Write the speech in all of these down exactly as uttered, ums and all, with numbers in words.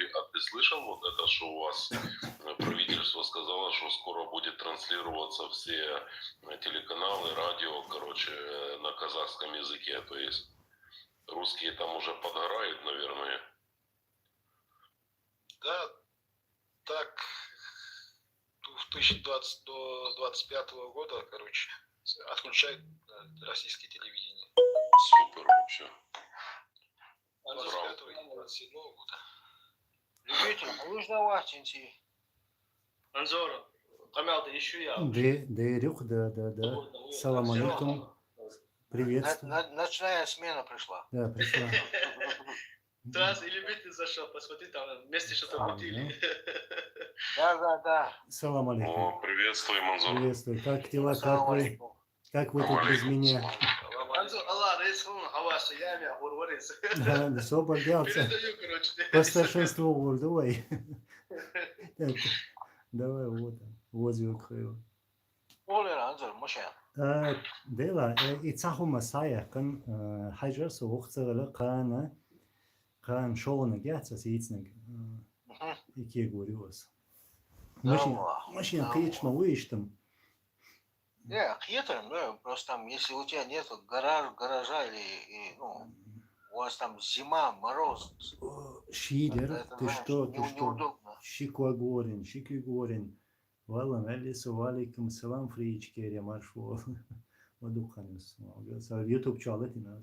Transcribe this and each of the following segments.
А ты слышал вот это, что у вас э, правительство сказало, что скоро будет транслироваться все э, телеканалы, радио, короче, э, на казахском языке? То есть русские там уже подгорают, наверное. Да, так, две тысячи двадцать до двадцать пятого года, короче, отключают э, российское телевидение. Супер вообще. двадцать пятого и двадцать седьмого года. Любитель, а нужно вахтинти. Анзор, камерада ещё я. Де, Дерюх, да, да, да. Салам алейкум. Приветствую. Ночная смена пришла. Да, пришла. Раз и любитель зашел, посмотри, там вместе что-то мутили. Да, да, да. Салам алейкум. О, приветствуем, Анзор. Приветствую. Как дела? Как вы? Как вы тут без меня? Анзор, Аллах, рейс, хаваса, я, я, горварес. Да, собор делся. Передаю, короче. По старшинству вурдувай. Давай, вот. Возвик хева. Олер, Анзор, Моше. Дела, и цахума сая, кан хайжар со охцагала кана, кан шоуна гяца сицнаг. И ке гуриос. Машин, машин кичма уиштам. Не, хитр, ну, просто там, если у тебя нет гараж, гаража или, и, ну, у вас там зима, мороз. Шилер, это, ты знаешь, что, не- ты что? Неудобно. Шикуа горин, шики горин. Валла, алис, ва алейкум салам, фриичкере, маршо. Ва духанус. Сал YouTube чалатина.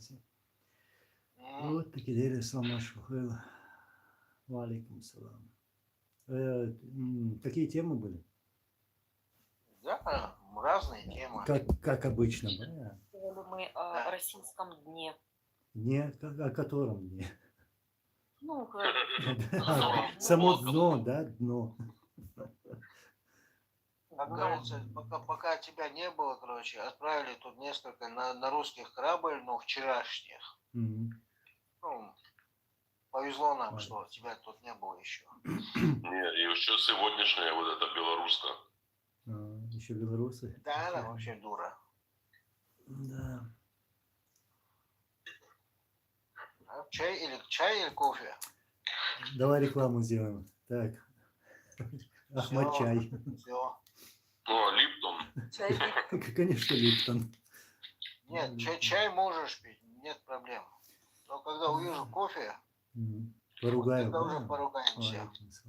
М, Вот такие дели, салам, маршо. Ва алейкум салам. Э, м, Какие темы были? Да, разные темы. Как, как обычно, да? Говорили мы о Да. российском дне. Не, о о котором дне? Ну, говорю, Да, само дно, да, дно. Как говорится, пока, пока тебя не было, короче, отправили тут несколько на, на русских корабль, но вчерашних. Мгм. Ну, повезло нам, Ой. Что тебя тут не было еще. Не, и еще сегодняшняя вот эта белоруска. Еще белорусы. Да, она вообще дура. Да. А, чай или чай или кофе? Давай рекламу сделаем. Так. Ахмат чай. Все. Ну, а Липтон? Чай. Конечно, Липтон. Нет, чай, чай можешь пить, нет проблем. Но когда увижу кофе, М, Поругаю. тогда уже Да? поругаемся. Ой, это всё.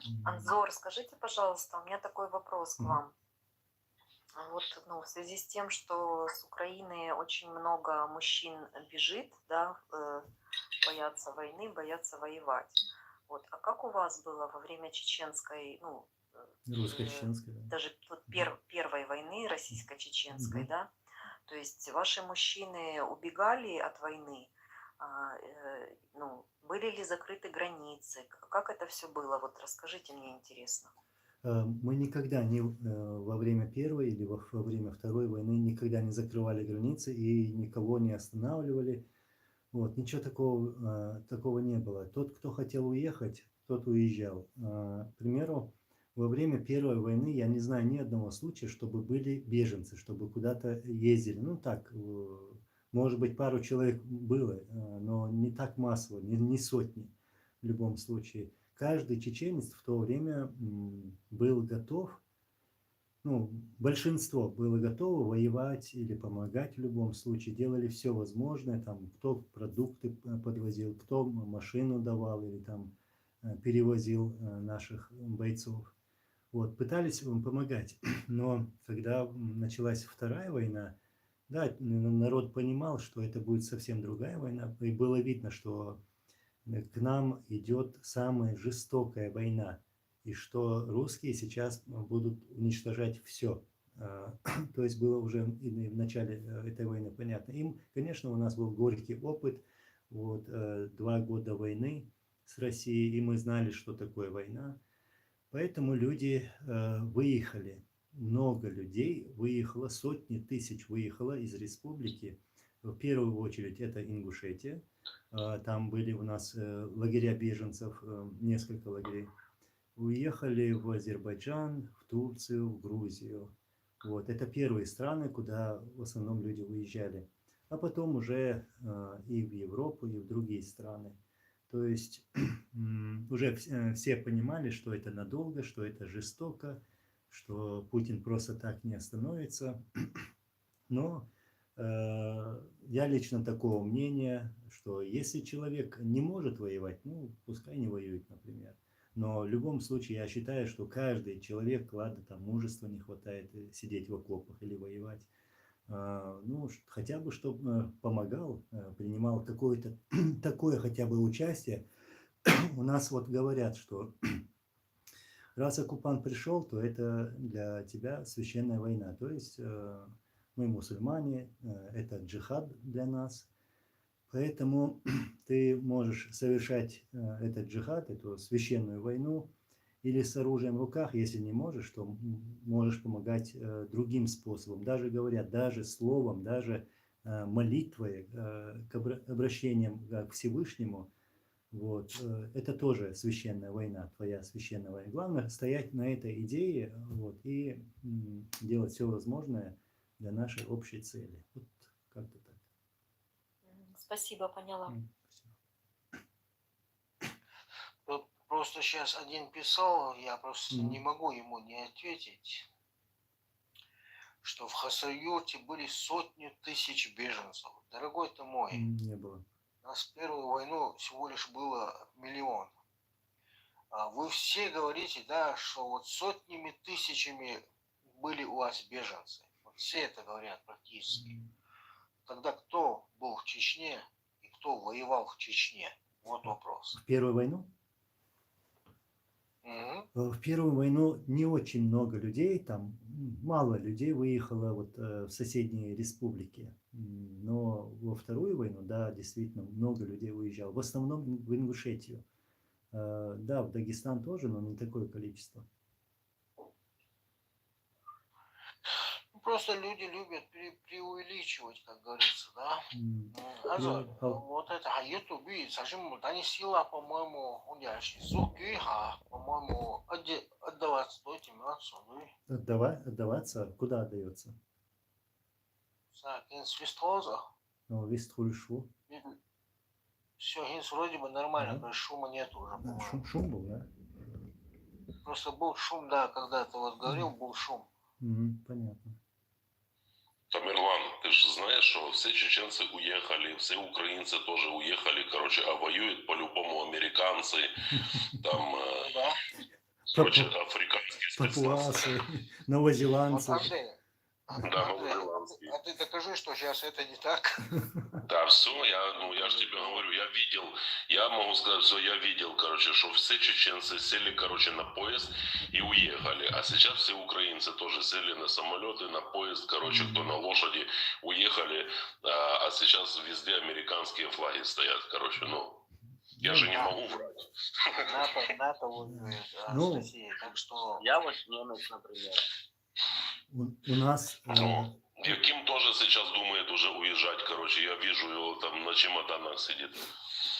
М. Анзор, скажите, пожалуйста, у меня такой вопрос к Мгм. Вам. А Вот, ну, в связи с тем, что с Украины очень много мужчин бежит, да, э, боятся войны, боятся воевать. Вот. А как у вас было во время чеченской, ну, э, Русско-чеченская, да. Даже вот пер- первой войны российско-чеченской, Мгм. Да? То есть ваши мужчины убегали от войны, а, э, ну, были ли закрыты границы? К- Как это все было? Вот расскажите, мне интересно. Э, Мы никогда не э, во время первой или во, во время второй войны никогда не закрывали границы и никого не останавливали. Вот, ничего такого, э, такого не было. Тот, кто хотел уехать, тот уезжал. Э, К примеру, во время первой войны я не знаю ни одного случая, чтобы были беженцы, чтобы куда-то ездили. Ну так, э, может быть, пару человек было, э, но не так массово, не, не сотни в любом случае. Каждый чеченец в то время м, был готов, ну, большинство было готово воевать или помогать в любом случае. Делали все возможное, там, кто продукты п- подвозил, кто м- машину давал или там э, перевозил э, наших бойцов. Вот, пытались м, помогать. Но когда м, началась вторая война, да, н- народ понимал, что это будет совсем другая война. И было видно, что э, к нам идет самая жестокая война. И что русские сейчас будут уничтожать все. То есть было уже и в начале э, этой войны понятно. Им, конечно, у нас был горький опыт. Вот э, два года войны с Россией, и мы знали, что такое война. Поэтому люди э, выехали. Много людей выехало, сотни тысяч выехало из республики. В первую очередь это Ингушетия. Э, Там были у нас э, лагеря беженцев, э, несколько лагерей. Уехали в Азербайджан, в Турцию, в Грузию. Вот, это первые страны, куда в основном люди уезжали. А потом уже э, и в Европу, и в другие страны. То есть м, уже вс- э, все понимали, что это надолго, что это жестоко, что Путин просто так не остановится. Но э, я лично такого мнения, что если человек не может воевать, ну, пускай не воюет, например. Но в любом случае я считаю, что каждый человек, ладно, там мужества не хватает э, сидеть в окопах или воевать, а, ну, ш- хотя бы, чтобы помогал, э, принимал какое-то такое хотя бы участие. У нас вот говорят, что раз оккупант пришел, то это для тебя священная война. То есть э, мы мусульмане, э, это джихад для нас. Поэтому ты можешь совершать э, этот джихад, эту священную войну, или с оружием в руках, если не можешь, то м- можешь помогать э, другим способом. Даже говорят, даже словом, даже э, молитвой, э, к обра- обращением э, к Всевышнему. Вот. Э, Это тоже священная война, твоя священная война. Главное стоять на этой идее вот, и м, делать все возможное для нашей общей цели. Вот как-то так. М, Спасибо, поняла. М, всё. Тут просто сейчас один писал, я просто Мгм. не могу ему не ответить, что в Хасавюрте были сотни тысяч беженцев. Дорогой ты мой, М, Не было. у нас в первую войну всего лишь было миллион. А вы все говорите, да, что вот сотнями тысячами были у вас беженцы. Вот все это говорят практически. М, Тогда кто был в Чечне и кто воевал в Чечне? Вот вопрос. В первую войну? Мгм. Э, В первую войну не очень много людей, там м, мало людей выехало вот э, в соседние республики. М, Но во вторую войну, да, действительно много людей выезжало. В основном в Ингушетию. Э, Да, в Дагестан тоже, но не такое количество. Ну, просто люди любят пре- преувеличивать, как говорится, да. М, М, Also, Ja, hau- вот это, а YouTube, и совсем вот они сила, по-моему, он я ещё Зуки, а, по-моему, отде- отдаваться дойте младшему, ну и Отдава- Отдаваться? Куда отдается? так, ин свистхоза. Ну, Вестхульшу. Все, ин вроде бы нормально, Да? то есть шума нету уже, Да, по-моему. шум, шум был, да? Просто был шум, да, когда ты вот говорил, был шум. Мгм, Понятно. Тамерлан, ты же знаешь, что все чеченцы уехали, все украинцы тоже уехали, короче, а воюют по-любому американцы, там, э, Ну да. короче, Папу- африканские спецназы. Папуасы, Вот, новозеландцы. Андрей, Да, Андрей, а ты, новозеландские. а ты докажи, что сейчас это не так. Да, все, я, ну, я же тебе говорю, я видел, я могу сказать, все, я видел, короче, что все чеченцы сели, короче, на поезд и уехали. А сейчас все украинцы тоже сели на самолеты, на поезд, короче, кто на лошади, уехали. А, а сейчас везде американские флаги стоят, короче, ну, я же не Да. могу врать. НАТО, НАТО воюет, а, Ну. с Россией, так что... Я вот немец, например. У, у нас э, Ну, и Ким тоже сейчас думает уже уезжать, короче, я вижу, его там на чемоданах сидит.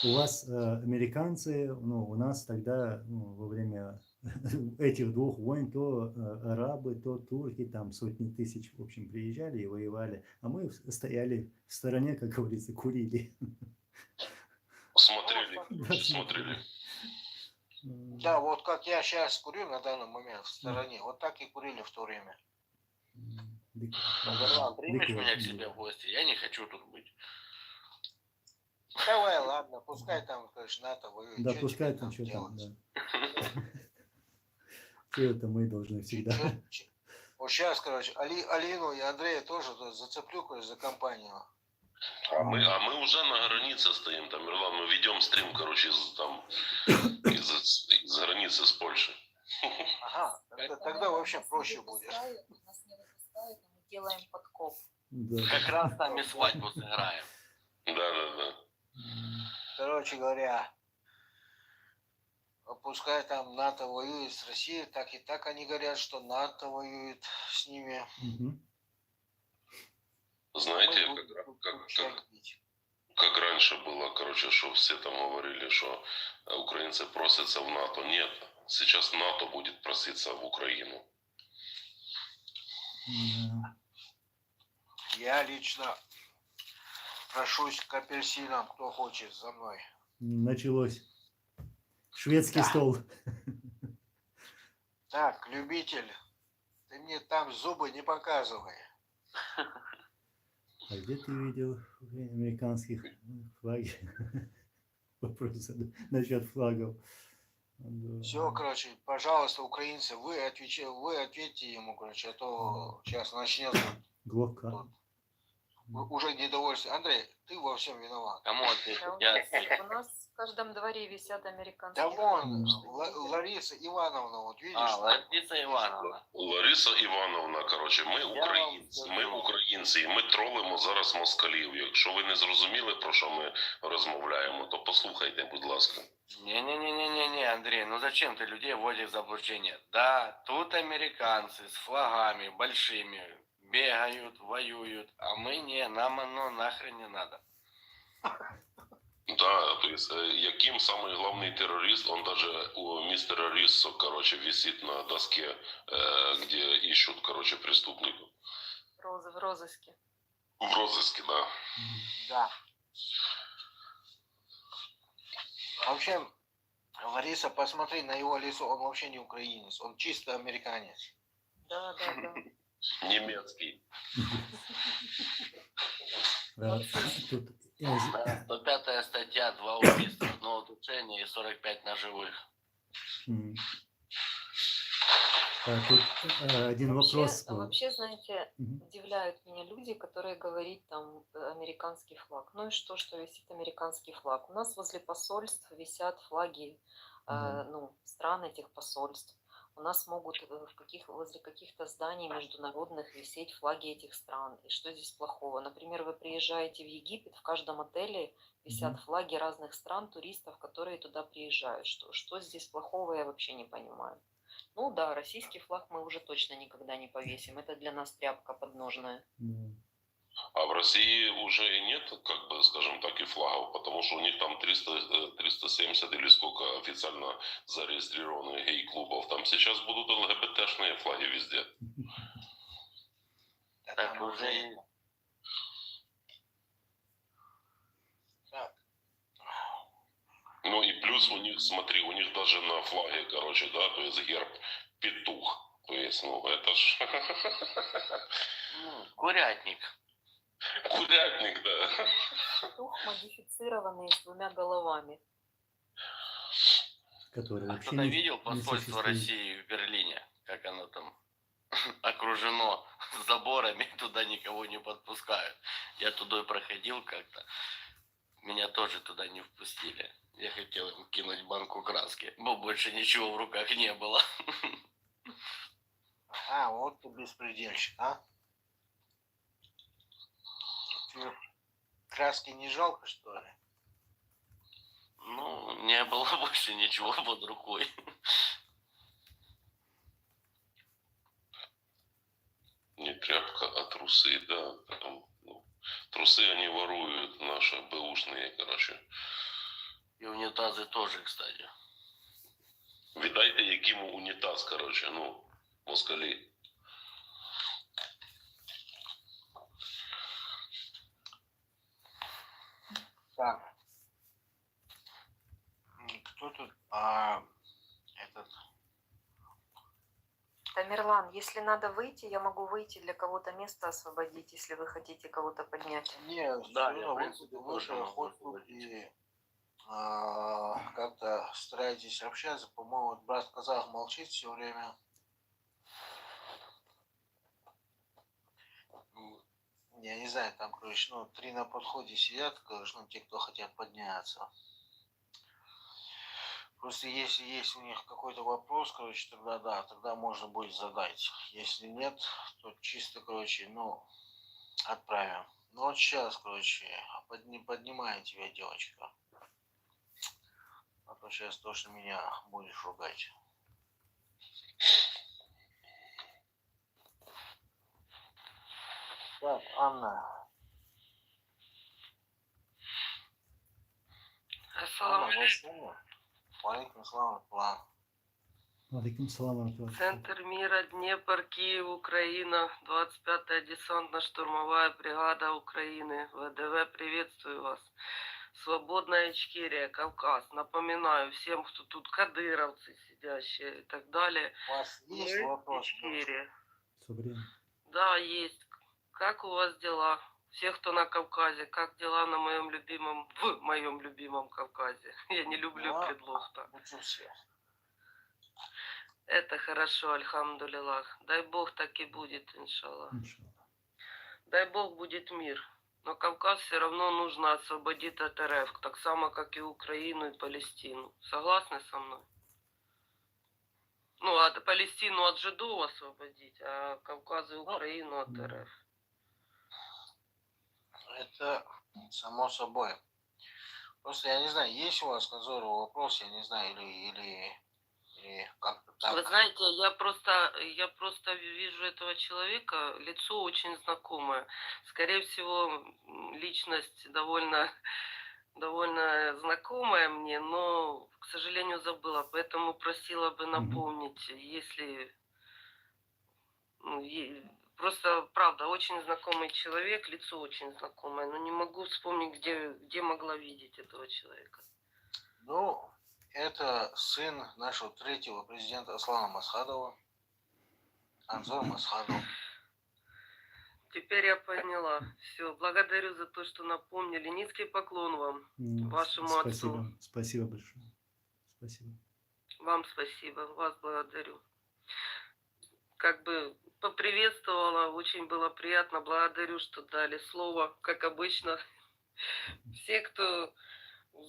У вас э, американцы, ну, у нас тогда ну, во время этих двух войн то э, арабы, то турки, там сотни тысяч, в общем, приезжали и воевали, а мы в- стояли в стороне, как говорится, курили. Смотрели, короче, смотрели. М, Да, вот как я сейчас курю на данный момент в стороне, вот так и курили в то время. м, дык- Тамерлан, примешь дык- меня к м, себе в гости? Я не хочу тут быть. Давай, ладно, пускай там, короче, НАТО воюет. Да, Чё пускай тебе там что там, делать? Да. Все это мы должны всегда. Чё- чё- Вот сейчас, короче, Али, Алину и Андрея тоже тут зацеплю, короче, за компанию. А мы, а мы уже на границе стоим, Тамерлан, мы ведем стрим, короче, из, там, из, из границы с Польшей. Ага, тогда, тогда вообще проще будет. Нас не выпускают, но мы делаем подкоп. Да. Как раз с нами свадьбу сыграем. Да, да, да. М, Короче говоря, пускай там НАТО воюет с Россией, так и так они говорят, что НАТО воюет с ними. мгм. Знаете, Мы как, будем как, как, включать бить. как раньше было, короче, что все там говорили, что э, украинцы просятся в НАТО. Нет, сейчас НАТО будет проситься в Украину. Да. Я лично прошусь к апельсинам, кто хочет за мной. Началось. Шведский Да. Стол. Так, любитель, ты мне там зубы не показывай. А где ты видел американских флаги? Вопрос зада- насчет флагов. Да. Все, короче, пожалуйста, украинцы, вы отвечаете, вы ответьте ему, короче, а то сейчас начнется Глока. уже недовольство. Андрей, ты во всем виноват. Кому ответить? Да, у Я нас, отвечу. У нас в каждом дворе висят американские Да вон, флаги. Ла- Лариса Ивановна, вот видишь, А, Лариса Ивановна. Лариса Ивановна, короче, мы вам украинцы, мы скажу. Украинцы, и мы троллим зараз москалів. Якщо ви не зрозуміли, про що ми розмовляємо, то послухайте, будь ласка. Не-не-не-не-не, Андрей, ну зачем ты людей вводишь в заблуждение? Да, тут американцы с флагами большими бегают, воюют, а мы не, нам оно нахрен не надо. Да, то есть, э, яким самый главный террорист, он даже у мистера Риссо, короче, висит на доске, э, где ищут, короче, преступников. Роз- В розыске. В розыске, да. Да. Вообще, Лариса, посмотри на его лицо, он вообще не украинец, он чисто американец. Да, да, да. Немецкий. А, тут, э, Да, сто пятая статья, два убийства, одно удушение и сорок пять ножевых. м. А, тут э, один Вообще, вопрос. был. вообще, знаете, Мгм. удивляют меня люди, которые говорят там э, американский флаг. Ну и что, что висит американский флаг? У нас возле посольств висят флаги, э, Да. ну, стран этих посольств. У нас могут э, в каких, возле каких-то зданий международных висеть флаги этих стран. И что здесь плохого? Например, вы приезжаете в Египет, в каждом отеле висят Мгм. флаги разных стран, туристов, которые туда приезжают. Что, что здесь плохого, я вообще не понимаю. Ну да, российский флаг мы уже точно никогда не повесим. Это для нас тряпка подножная. Да. А в России уже и нет, как бы, скажем так, и флагов, потому что у них там триста, э, триста семьдесят или сколько официально зарегистрированных гей-клубов. Там сейчас будут ЛГБТшные флаги везде. Да Так там уже уже и- Так. Ну и плюс у них, смотри, у них даже на флаге, короче, да, то есть герб петух. То есть, ну, это ж... Ну, курятник. Курятник, да. Петух, модифицированный с двумя головами. Который А вообще кто-то не, видел не посольство существует. России в Берлине? Как оно там окружено заборами, туда никого не подпускают. Я туда проходил как-то. Меня тоже туда не впустили. Я хотел им кинуть банку краски, но больше ничего в руках не было. А, вот ты беспредельщик, а? Тебе краски не жалко, что ли? Ну, не было больше ничего под рукой. Не тряпка, а трусы, да. Там, ну, трусы они воруют, наши бэушные, короче. И унитазы тоже, кстати. Віддайте, якому унітаз, короче, ну, москалі. Так. М, Кто тут? А, этот. Тамерлан, если надо выйти, я могу выйти для кого-то место освободить, если вы хотите кого-то поднять. Не, Да, всё я, в равно, принципе, вы тоже же могу хоть освободить. и, а, как-то стараетесь общаться. По-моему, вот брат казах молчит все время. М, Я не знаю, там, короче, ну, три на подходе сидят, короче, ну, те, кто хотят подняться. Просто если есть у них какой-то вопрос, короче, тогда да, тогда можно будет задать. Если нет, то чисто, короче, ну, отправим. Ну вот сейчас, короче, подни- поднимаю тебя, девочка. А то сейчас точно меня будешь ругать. Так, Анна. Ассаламу Анна, вы алейкум. с нами? Валейкум салам, План. Алейкум салам ва рахматуллах. Центр мира, Днепр, Киев, Украина, двадцать пятая десантно-штурмовая бригада Украины, ВДВ, приветствую вас. Свободная Ичкерия, Кавказ. Напоминаю всем, кто тут кадыровцы сидящие и так далее. У вас есть Мы вопрос? Ичкерия. Все время. Да, есть. Как у вас дела? Всех, кто на Кавказе, как дела на моем любимом, в моем любимом Кавказе? Я не люблю Да. предлог так. Лучше всех. Это хорошо, альхамдулиллах. Дай Бог, так и будет, иншаллах. Иншаллах. Дай Бог, будет мир. Но Кавказ все равно нужно освободить от РФ, так само, как и Украину и Палестину. Согласны со мной? Ну, от Палестину от жидов освободить, а Кавказ и Украину от Ну, РФ. Это само собой. Просто я не знаю, есть у вас к Анзору вопрос, я не знаю, или, или, или как-то так. Вы знаете, я просто, я просто вижу этого человека, лицо очень знакомое. Скорее всего, м, личность довольно, довольно знакомая мне, но, к сожалению, забыла, поэтому просила бы Мгм. Напомнить, если, ну, е- просто, правда, очень знакомый человек, лицо очень знакомое, но не могу вспомнить, где, где могла видеть этого человека. Ну, это сын нашего третьего президента Аслана Масхадова. Анзор Масхадов. Теперь я поняла. Все, благодарю за то, что напомнили. Низкий поклон вам, М, вашему Спасибо. отцу. Спасибо большое. Спасибо. Вам спасибо, вас благодарю. Как бы поприветствовала, очень было приятно, благодарю, что дали слово, как обычно. Все, кто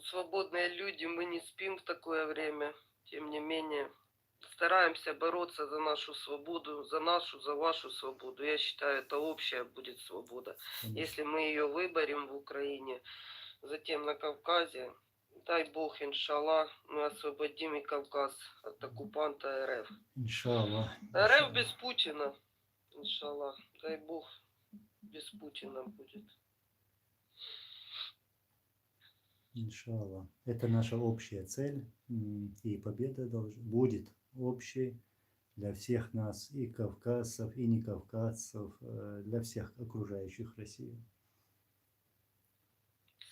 свободные люди, мы не спим в такое время. Тем не менее, стараемся бороться за нашу свободу, за нашу, за вашу свободу. Я считаю, это общая будет свобода. Конечно. Если мы ее выборем в Украине, затем на Кавказе, дай Бог, иншаллах, мы освободим и Кавказ от оккупанта РФ. Иншаллах. РФ Иншаллах. без Путина, иншаллах. Дай Бог, без Путина будет. Иншаллах. Это наша общая цель. М, И победа долж- будет общей для всех нас, и кавказцев, и не кавказцев, э, для всех окружающих Россию.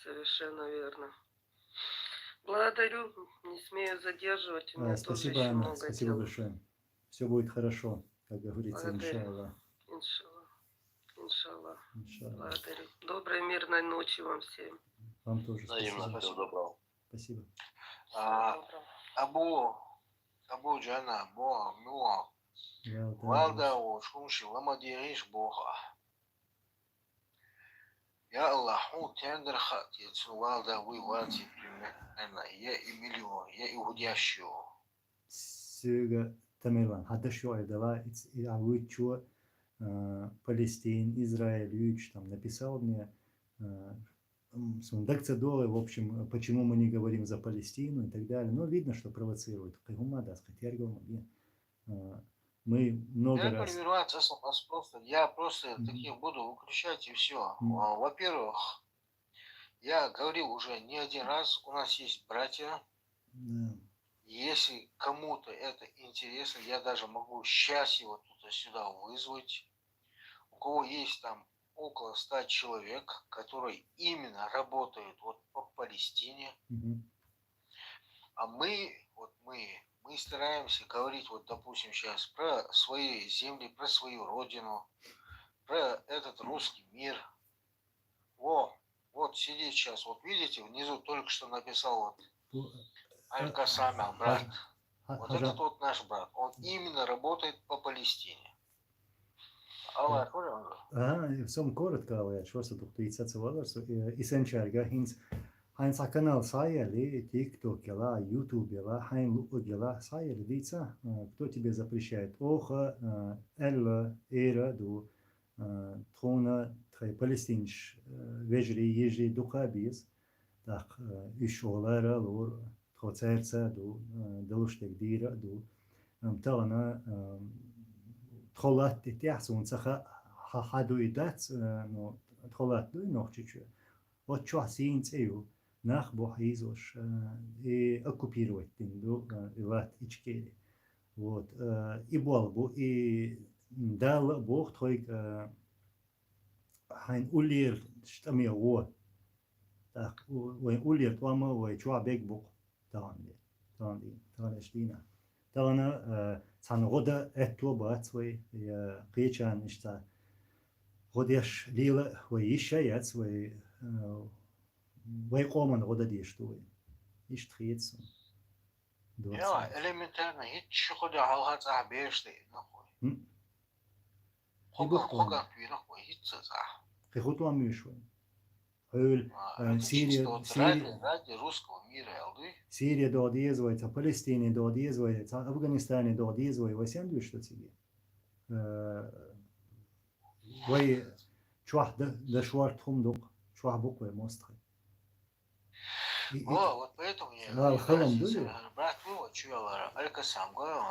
Совершенно верно. Благодарю, не смею задерживать, у меня А, тоже Спасибо, еще Анна, много спасибо дел. Большое. Все будет хорошо, как говорится, Благодарю. Иншаллах. Иншаллах. Иншаллах. Иншаллах. Благодарю. Доброй мирной ночи вам всем. Вам тоже Взаимно. спасибо. Всего доброго. Спасибо. Всего А, доброго. Абу, Абу Джана, Абу Нуа, Well done. Валда, о, Шунши, Ламадириш, Боха. Я Аллах, у тендер хат, я цу Валда, вы вати, примерно, я и миллион, я и уходящего. Сыга Тамерлан, хадаш ю айдала, it's, и авучу, э, Палестин, Израиль, юч, там написал мне, э, м, сундакция долы, в общем, почему мы не говорим за Палестину и так далее. Но видно, что провоцирует. Кыгума дас, кытергал, э, Мы много Я раз... Формироваться с- с- просто, я просто Мгм. Таких буду выключать и все. Мгм. Во-первых, я говорил уже не один раз, у нас есть братья. Да. Если кому-то это интересно, я даже могу сейчас его туда-сюда вызвать. У кого есть там около ста человек, которые именно работают вот по Палестине. Мгм. А мы, вот мы, мы стараемся говорить, вот, допустим, сейчас про свои земли, про свою родину, про этот русский мир. О, вот сидит сейчас, вот видите, внизу только что написал вот Бу- Аль-Касамя, брат. Ха- Вот хажа- этот вот наш брат, он именно работает по Палестине. Аллах, Аллах. А, сом коротко, але я чувствую, что ты цаца валар, что, э, и сенчарга хинц, хинц а канал саяли, TikTok яла, YouTube яла, хайн лук яла, саяли дица, э, кто тебе запрещает? Оха, э, Элла, Эра, ду, э, тхона, тхай палестинш, э, вежри, ежри, дукабиз, так, э, иш олара лур, тхо церца ду, э, далуштек дира ду. Ам, тагана, ам, тхолат тетяхсун саха ха-, хаду идац, э, но тхолат ду нохчичу. Вот чё син цею, нах бо хизош, э, и оккупировать тин ду, э, и лат Ичкери. Вот, э, и бол бу, и дал бу тхойк, э, хайн улир штамия го. ТӀаккха вайн уллера тӀом а вай чохь бегбо-кх тахана де, тахана де, таханлерчу дийнахь. Тахана, э, цхьана гӀо дан аьтто бац вай, я кхечарна иштта гӀо деш лела а вай йиш а яц, вай, э, вай къоман гӀо дан дезаш ду вай. Иштта хета суна. Доцу. Я, элементарно, хӀинца ши-кхо де хьалха цӀахь беш даьннах вай. ХӀм. Кхо кӀант, кхо кӀант вийнах вай, хӀинца цӀахь. Кхин хӀун тӀом ю вайн? Хьуьлла, а, э, это Сирия, чисто вот Сирия, ради, ради русского мира, аьлла дуй? Сирия догӀа деза вай, цхьа Палестине догӀа деза вай, цхьа Афганистане догӀа деза вай, вай сен дуьйш ду цига? Э, вай чохь дан, дан шорта хӀума ду-кх, чохь бу-кх вай мостагӀий. И, и О, вот поэтому я, ала я халам ду, я? Брат, ну, вот чё я лара, Аль-Касам, говорю,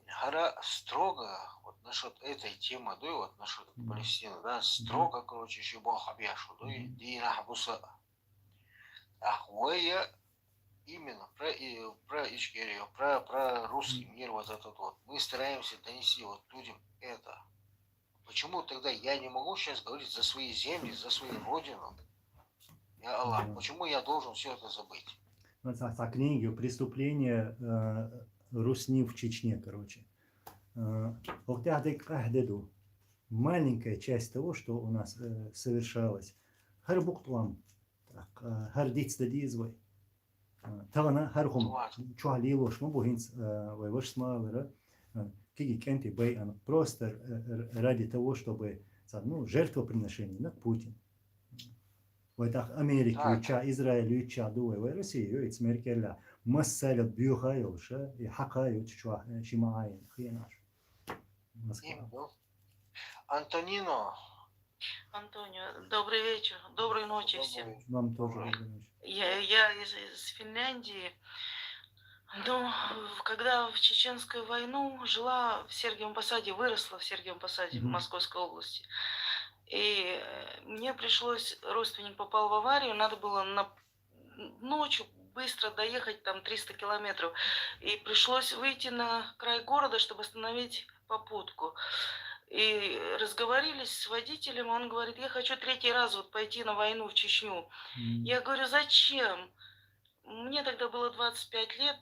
ХӀара строго, вот насчёт этой темы, да, вот насчёт Палестины, да, строго, короче, ещё боху бешу, да, дийнахь буса. Ах, вай я именно про, и, про Ичкерию, про, про русский мир, вот этот вот. Мы стараемся донести вот людям это. Почему тогда я не могу сейчас говорить за свои земли, за свою родину? Я Аллах, почему я должен всё это забыть? Ну, цхьа, цхьа книга ю, «Преступление, э, русни в Чечне», короче. Э, хӀокху тӀехь дерг къаьхьа де ду. Маленькая часть того, что у нас, э, совершалось. ХӀара бу-кх тӀом. ТӀаккха, э, хӀара дицдан деза вай. Э, тахана хӀара хӀума чохь лелош ма бу хӀинца, э, вай вашас ма аллара, э, кегий кӀентий байъина. Просто, э, э, ради того, чтобы, цхьа, ну, жертвоприношение, ну, Путин. Вай тӀаккха Америка юьйцучохь, Израиль юьйцучохь ду вай, вай Россия юьйцу, Меркель а. Массарел боьха а йолуш, и хьакха а юьйцучохь, э, ши ма Ӏайина хенаш. Москва. Антонино. Антонио, добрый вечер, доброй ночи всем. Вам тоже доброй ночи. Я, я из, из Финляндии. Ну, в-, когда в Чеченскую войну жила в Сергиевом Посаде, выросла в Сергиевом Посаде, в Московской области. И, э, мне пришлось, родственник попал в аварию, надо было на, ночью быстро доехать там триста километров. И пришлось выйти на край города, чтобы остановить попутку. И разговорились с водителем, он говорит: «Я хочу третий раз вот пойти на войну в Чечню». Я говорю: «Зачем?» Мне тогда было двадцать пять лет.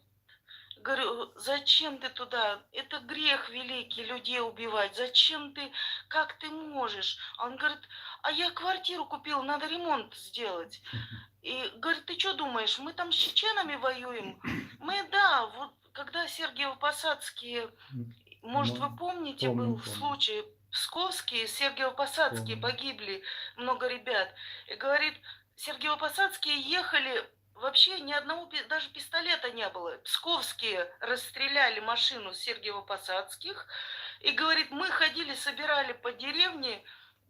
Говорю: «Зачем ты туда? Это грех великий, людей убивать. Зачем ты? Как ты можешь?» А он говорит: «А я квартиру купил, надо ремонт сделать». И говорит: «Ты чё думаешь, мы там с чеченами воюем?» Мы, да, вот когда Сергиево-Посадские, может, вы помните, был случай, псковские, Сергиево-Посадские погибли, много ребят. И говорит, Сергиево-Посадские ехали, вообще ни одного, даже пистолета не было. Псковские расстреляли машину Сергиево-Посадских. И говорит, мы ходили, собирали по деревне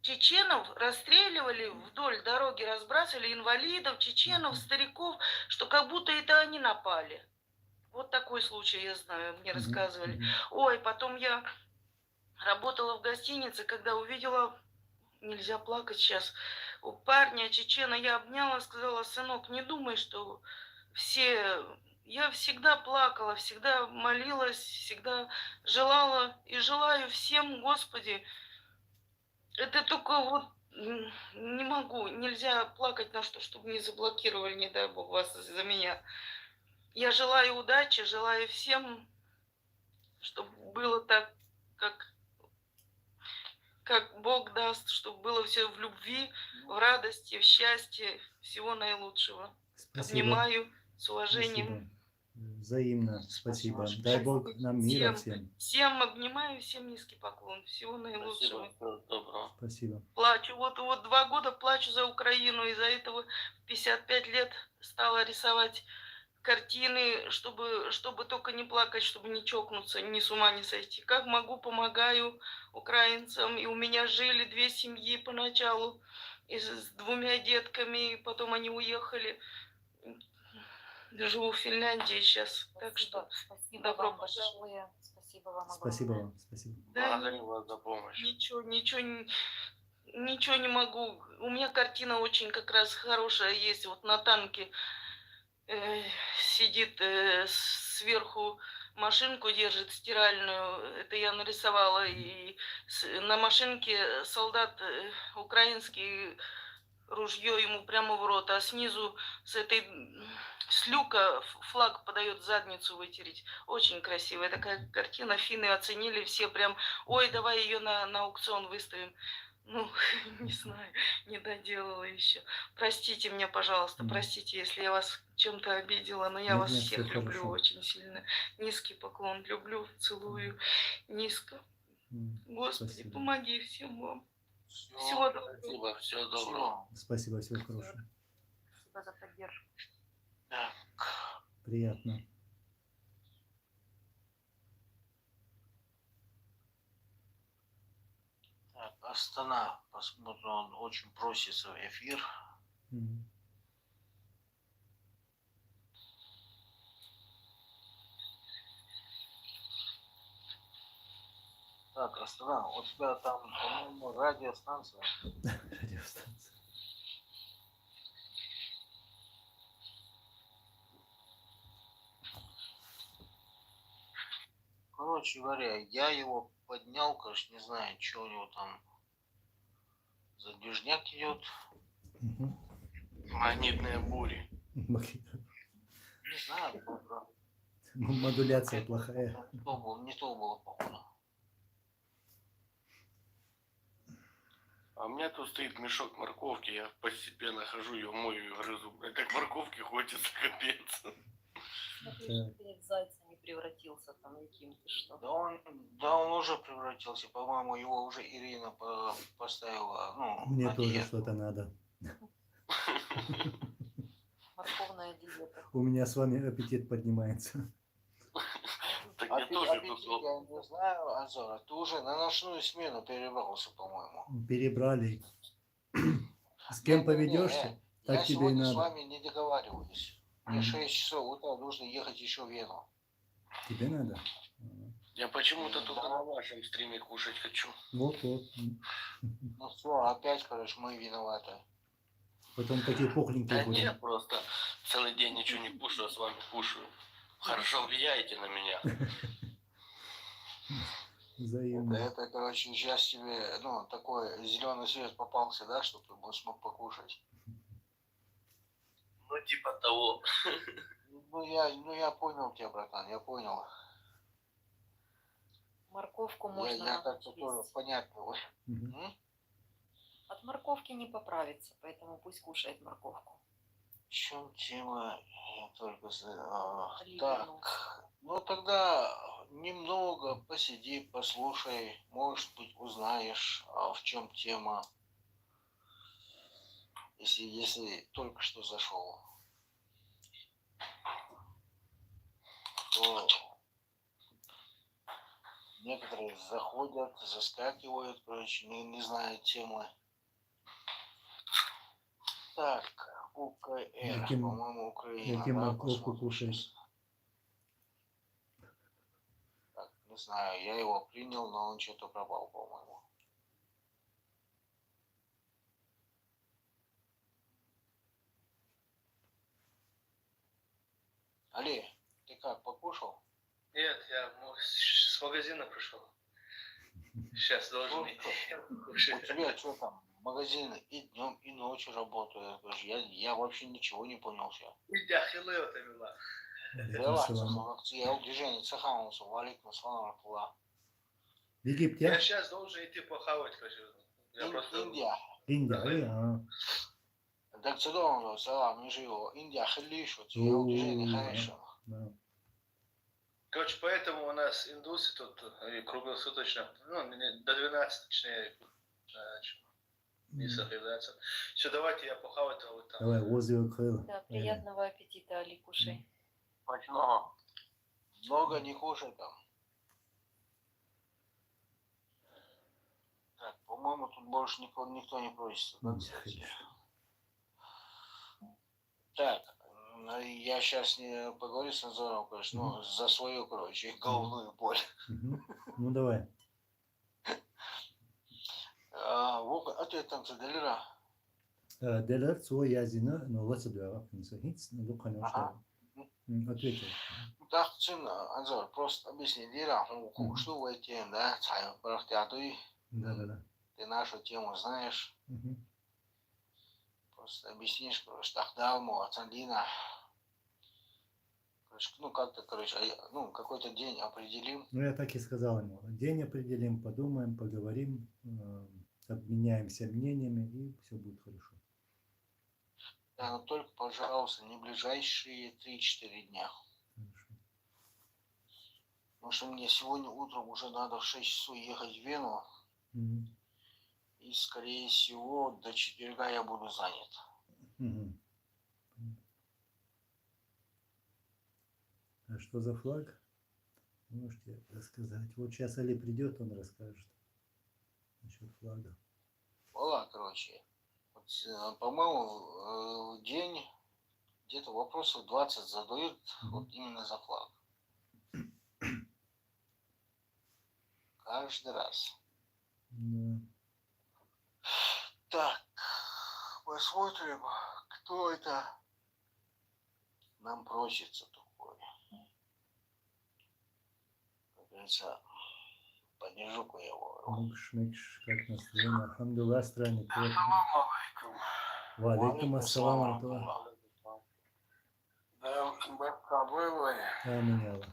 чеченов, расстреливали вдоль дороги, разбрасывали инвалидов, чеченов, стариков, что как будто это они напали. Вот такой случай я знаю, мне рассказывали. Ой, потом я работала в гостинице, когда увидела, нельзя плакать сейчас, у парня чечена, я обняла, сказала: «Сынок, не думай, что все...» Я всегда плакала, всегда молилась, всегда желала и желаю всем, Господи, это только вот, м, не могу, нельзя плакать на что, чтобы не заблокировали, не дай бог, вас из-за меня. Я желаю удачи, желаю всем, чтобы было так, как, как Бог даст, чтобы было всё в любви, в радости, в счастье. Всего наилучшего. Спасибо. Обнимаю с уважением. Спасибо. Взаимно. Спасибо. Спасибо. Дай Бог нам мира всем. Всем обнимаю, всем низкий поклон. Всего наилучшего. Спасибо. Всего доброго. Спасибо. Плачу. Вот, вот два года плачу за Украину. Из-за этого в пятьдесят пять лет стала рисовать картины, чтобы, чтобы только не плакать, чтобы не чокнуться, ни с ума не сойти. Как могу, помогаю украинцам. И у меня жили две семьи поначалу, и с, с двумя детками, и потом они уехали. Живу в Финляндии сейчас, так что добро пожаловать. Спасибо вам огромное. Спасибо вам, спасибо. Да, благодарю вас за помощь. Ничего, ничего, н-, ничего не могу. У меня картина очень как раз хорошая есть. Вот на танке, э, сидит, э, с-, сверху машинку держит стиральную. Это я нарисовала. И с-, на машинке солдат, э, украинский ружье ему прямо в рот, а снизу с этой м, с люка ф- флаг подает задницу вытереть. Очень красивая такая картина. Финны оценили все прям, ой, давай ее на, на аукцион выставим. Ну, не знаю, не доделала еще. Простите меня, пожалуйста, Мгм. Простите, если я вас чем-то обидела, но я Нет, вас нет, всех всё люблю хорошо. Очень сильно. Низкий поклон, люблю, целую, низко. М, Господи, Спасибо. Помоги всем вам. Все, Всего доброго. Спасибо, всего доброго. Спасибо, всего хорошего. Спасибо за поддержку. Так, Приятно. так, Астана, посмотрим, он очень просится в эфир. Мгм. Так, Астана, у тебя там, по-моему, радиостанция. Радиостанция. Короче говоря, я его поднял, короче, не знаю, что у него там за движняк идет. Мгм. Магнитные бури. Окей. Не знаю, просто М- Модуляция плохая. не то было, не то было, походу. А у меня тут стоит мешок морковки, я постепенно хожу, ее мою и грызу. Блядь, так морковки хочется, капец. Смотри, что ты в зайца не превратился там, Яким, ты что? Да он, да он уже превратился, по-моему, его уже Ирина по- поставила. Ну, Мне на тоже диету. Что-то надо. Морковная диета. У меня с вами аппетит поднимается. Так мне Аппе- тоже аппетит тут я не знаю, Анзора, ты уже на ночную смену перебрался, по-моему. Перебрали. С кем Не, не, поведешься, не, так я тебе и сегодня с надо. Вами не договариваюсь. Мне Мгм. шесть часов утра нужно ехать еще в Вену. Тебе надо? Ага. Я почему-то только Да. На вашем стриме кушать хочу. Вот, вот. М. Ну все, опять, короче, мы виноваты. Потом такие пухленькие Да будем. Нет, просто целый день ничего не кушаю, а с вами кушаю. Хорошо влияете на меня. Это, Взаимно. это, короче, сейчас тебе, ну, такой зеленый свет попался, да, чтобы ты бы смог покушать. Ну, типа того. Ну, я, ну, я понял тебя, братан, я понял. Морковку Я, можно я так-то есть. Тоже понятно. Мгм. М? От морковки не поправится, поэтому пусть кушает морковку. В чем тема? Я только за- а, Блин, Так, ну тогда немного посиди, послушай, может быть, узнаешь, а, в чем тема, если, если только что зашел. То некоторые заходят, заскакивают, короче, не, не знают темы. Так, УКР, Яким- по-моему, Украина. Яким Да, морковку посмотрим кушает? Сейчас. Так, не знаю, я его принял, но он что-то пропал, по-моему. Али, ты как, покушал? Нет, я мо- с с магазина пришел. Сейчас должен Ну, идти что, у кушать. тебя что там? Магазины и днем, и ночью работают. Я, я вообще ничего не понял все. Иди, ахилла, вот именно. Алейкум Давай, салам. Сахалак, я движение, Сахалак, ва алейкум салам, ва рахматуллах. В Египте? Я сейчас должен идти похавать хочу. Я Ин- просто... Индия. Индия, Давай. а. Так, салам, салам, Индия, хилиш, вот я О, движение, да, хорошо. Да. Короче, поэтому у нас индусы тут и круглосуточно, ну, не- до двенадцати, точнее, э, чё, не соблюдается. Все, давайте я похавать, а вот там. Давай, возле крыла. Да, приятного аппетита, Али, кушай. Почему? Много не кушай там. Так, по-моему, тут больше никто, никто не просится, да, М, кстати? хорошо. Так, м, я сейчас не поговорю с Анзором, конечно, ну, за свою, короче, головную боль. Мгм. Ну, давай. А, Вова, ответ там за Делира. Э, Делер, цо язина, но лоца дуа, конечно, хиц, ну, конечно. Ага. М, Ответил. Так, сын, Анзор, просто объясни, Дира, ну, Мгм. что в эти, да, цай, брахтятуй, Да, да, да. Ты нашу тему знаешь. Мгм. Объяснишь, короче, так дал, мол, отцандина. Короче, ну, как-то, короче, а я- ну, какой-то день определим. Ну, я так и сказал ему: день определим, подумаем, поговорим, э, обменяемся мнениями, и все будет хорошо. Да, но только, пожалуйста, не ближайшие три-четыре дня. Хорошо. Потому что мне сегодня утром уже надо в шесть часов ехать в Вену. Мгм. И, скорее всего, до четверга я буду занят. Мгм. А что за флаг? Можете рассказать? Вот сейчас Али придет, он расскажет насчет флага. Была, короче. Вот, э, по-моему, в- э, в день где-то вопросов двадцать задают Мгм. Вот именно за флаг. Каждый раз. Да. Так, посмотрим, кто это нам просится такой. Как говорится, поддержу я его. Мукш, микш, как настроение? Альхамдулиллах, странник. Вот. Ассаламу алейкум. Ва алейкум ассалам ва Алейкум рахматуллах. Да, бахта бывай. Амин, я Аллах.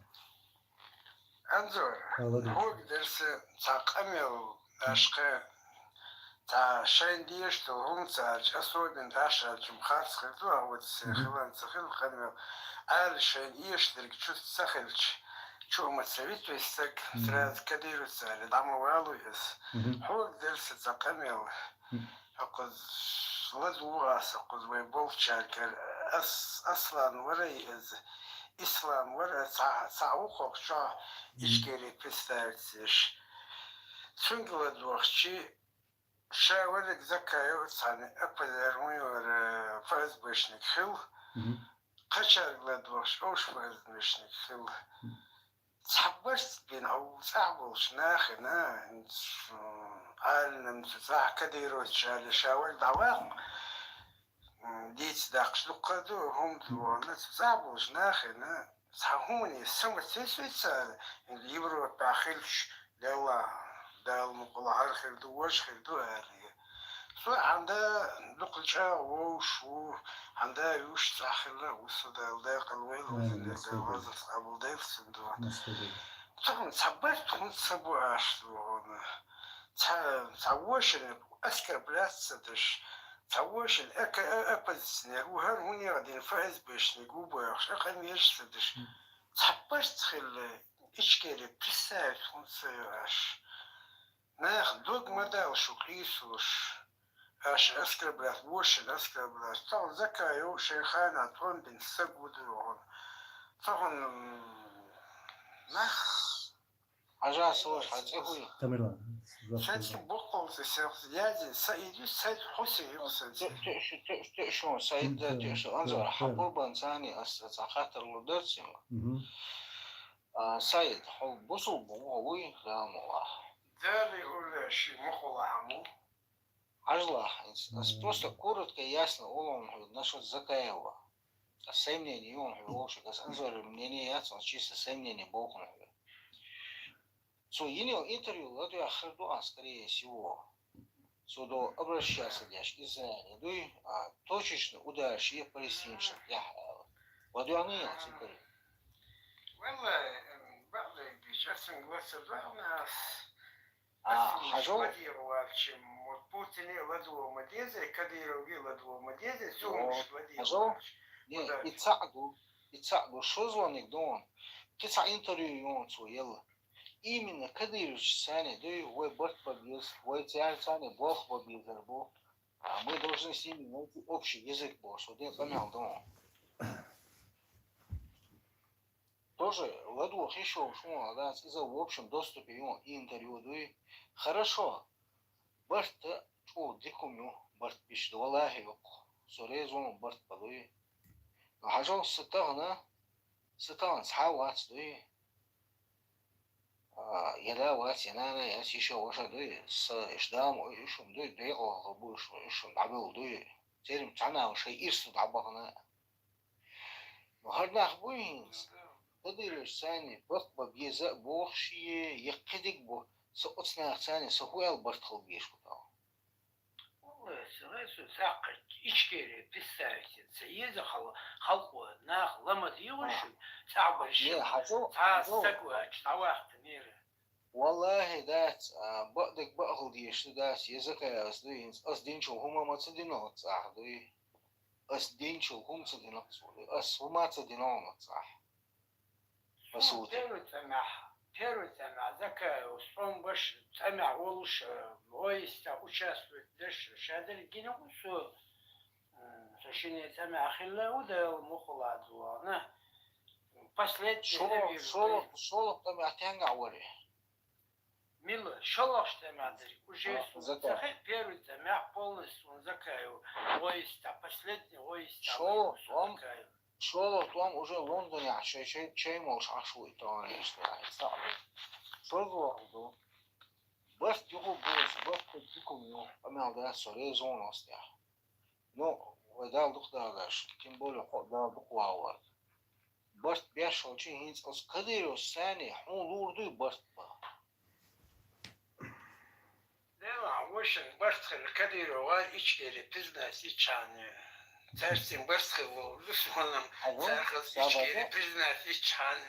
Анзор, Аллах. хог дерсе цакъамел ашкъе та шайн деш то хунца особенно таша чум харц хирду, а вот се Мгм. хилан цахил камел. Ал шайн еш дерг чус цахилч. Чума цавит весак Мгм. сразу кадируца, али дама валу ес. Мгм. Хог дерсе цакъамел. Мгм. Акъуз ладугас, акъуз вай болчаркар ас аслан варай из ислам вара ца ца ухок чо ишкери представитсиш. Цунгла дуахчи шавалик закаю цани апазармуй вара ФСБшник хил. Мгм. Качаргла дуахч ош ФСБшник хил. Цабарс бин ау цабулш нахина. Алнам цах кадирос чали шавал давах. Дец дахш лукаду хум дуана цабулш нахина. Цахуни самоцесуица Европа хилш дела дал мукула хар хирду ваш хирду ари. Су анда дукълча вовшу анда юш цахила усу дал да калвел Ай, вазин господи. Вазас абулдел синду. Господи. Тун сабар тун сабу аш дуана. Ца ца вошин аскар братца дыш. Ца вошин эка оппозиционер ухар уни один ФСБшник убах шака мешца дыш. Цапаш цхилла ичкери представить хунца аш. Нах дог мадал шу кисуш. Аш аскар брат вошин аскар брат. Тон закаю шейхана тон бин сагудугон. Тон нах Ажа сош хацехуй. Тамерлан. сати бокол се сел яди саиди саид хуси юсен. Тешо саид да тешо анзор хапур бан цани ас ца хатар лударцин. Мгм. А саид хол бусул бугуй рамула. Дали ула ши мукула хаму. Ажла, ас просто коротко и ясно улон насчет Закаева. А сомнение он вообще, ас анзор мнение ясно, чисто сомнение бохун. Цу йинел интервью ладу я херду, а скорее всего. Цу до обращаться дяш Израиль дуй, а точечно удальше палестинцев я. Ладу я не я цу интервью. Валлай, баъда бич асин гласа дугьнас. А Асин хажо лади валчим, вот Путин ладу мадезе, Кадыров ладу мадезе, О, сумш лади хажо? валч. Не, и цаду, и цаду шо звоник дон. Кица интервью ён цу ел. Именно Кадырович сани дуй вой борт побьез, вой цяр сани бох побьез арбо. А мы должны с ними найти общий язык, бо что ден помял дон. Тоже ладу хишо шуна дац из-за в общем доступе ён интервью дуй. Хорошо. Барт чу дикумю, барт биш дуалахи юк. Сорезон барт падуй. Но хажал сатагна, сатагна цхьа вац дуй. А, яда вац, янана, я сиша ваша дуй, с ишдам, ой, ишум дуй, дуй, о, буш, ишум дабил дуй. Терим цана, шей ирсу дабагна. Но хар нах буй хинц. Кадырыш сани, бах ба бьеза, бох шие, якидик бо, со оцнах сани, со хуял барт хал бьеш кутал. Сагай су саккхача Ичкери представитель ца еза хал-, халкъо нах ламаз йогӀуш, цӀагӀбараш. Не, хьажал, цхьа хьажал. Саг вач, дӀавахтанера. Валлахи, дац, а, бакъдерг бакъ хила дезаш ду, дац, еза кхаь ас ду, хӀинца ас динчул хӀума ма ца дина оццахь дуй. Ас динчул хӀума ца дина оццахь дуй. Ас хӀума ца дина оццахь. По сути. Первый цӀамехь, первый цӀамехь Закаев, стом баш цӀамехь волуш, э, войста участвовать деш, шадерг гина ву со, м, со шине цӀамехь хилла ву, Дала мукъалахь дугӀана. Последний, шолгӀа, наверное, шолгӀа, шолгӀа цӀамехь тенга вари? Мила, шолгӀа цӀамехь дерг, уже а, су Закаев. Цахе первый цӀамехь полностью он Закаев, войста, последний войста, шолгӀа, войста он Закаев. ШолгӀа тӀом уже Лондонехь шай, шай, шай молуш Ӏаш ву и тӀом, иштта, цхьаъ ду. ШозлагӀа ду. Барт юху бузу, барт дукум ю, къамел дац со резонностехь. Ну, вай Дала дукха дагадаш, тем более хьо Дала дукха вагӀорг. Барт беш волчи хӀинца ас Кадыровс санна, хьуна лур дуй барт бан? Дела, вошин барт хила Кадырова Ичкери признать ичхьана. Царцин барт хила волу, дусманам, ага, цархаз сабаза. Ичкери признать ичхьана.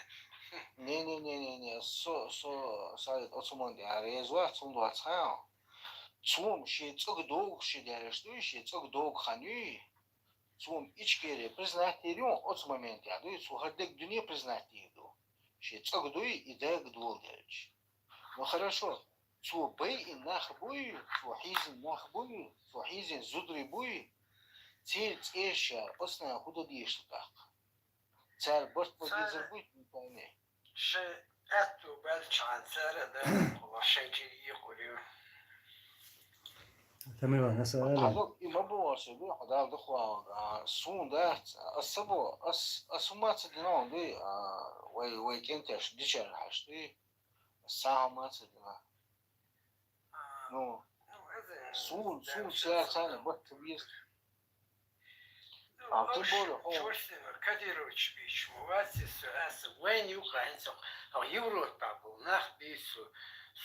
Не-не-не-не-не, со, со, Саид, оцу ман тӀе реза вац, цунна вац хьан. Цунна шен цӀаг догу ши дереш дуй, шен цӀаг догу хан юй. Цунна Ичкери признать дийр ю, оцу моментехь дуй, цу хӀара дег дуьне признать дийр ду. Шен цӀаг дуй, и дег доладелча. Ну, хорошо, цо байина нах буй, цо хьийзина нах буй, цо хьийзина зударий буй, церан цӀераш ша, оцу наха хӀун дан дезаш ду тӀаккха? Цара барт бан дезар буй, цуьнан тайне? Шайн аьтту баьлчхьана цара а дара, шайн чӀир йийкъур ю. Тамила, аса ала. Хьажал, и ма бу ваша, ду, хьо Дала дукха вагӀа, а, суна дац, аса бу, ас, ас хӀума ца дина хьуна дуй, а, вай, вай кӀенташ дичара хьаш дуй, ас цхьа хӀума ца дина. Ну, суна, суна цара царна барт ца беза. А, тем более, хьо. Чорсина Кадырович бийча ма вац со, аса вайна юкъа хӀинца, хьо Европа бу, нах бийцу.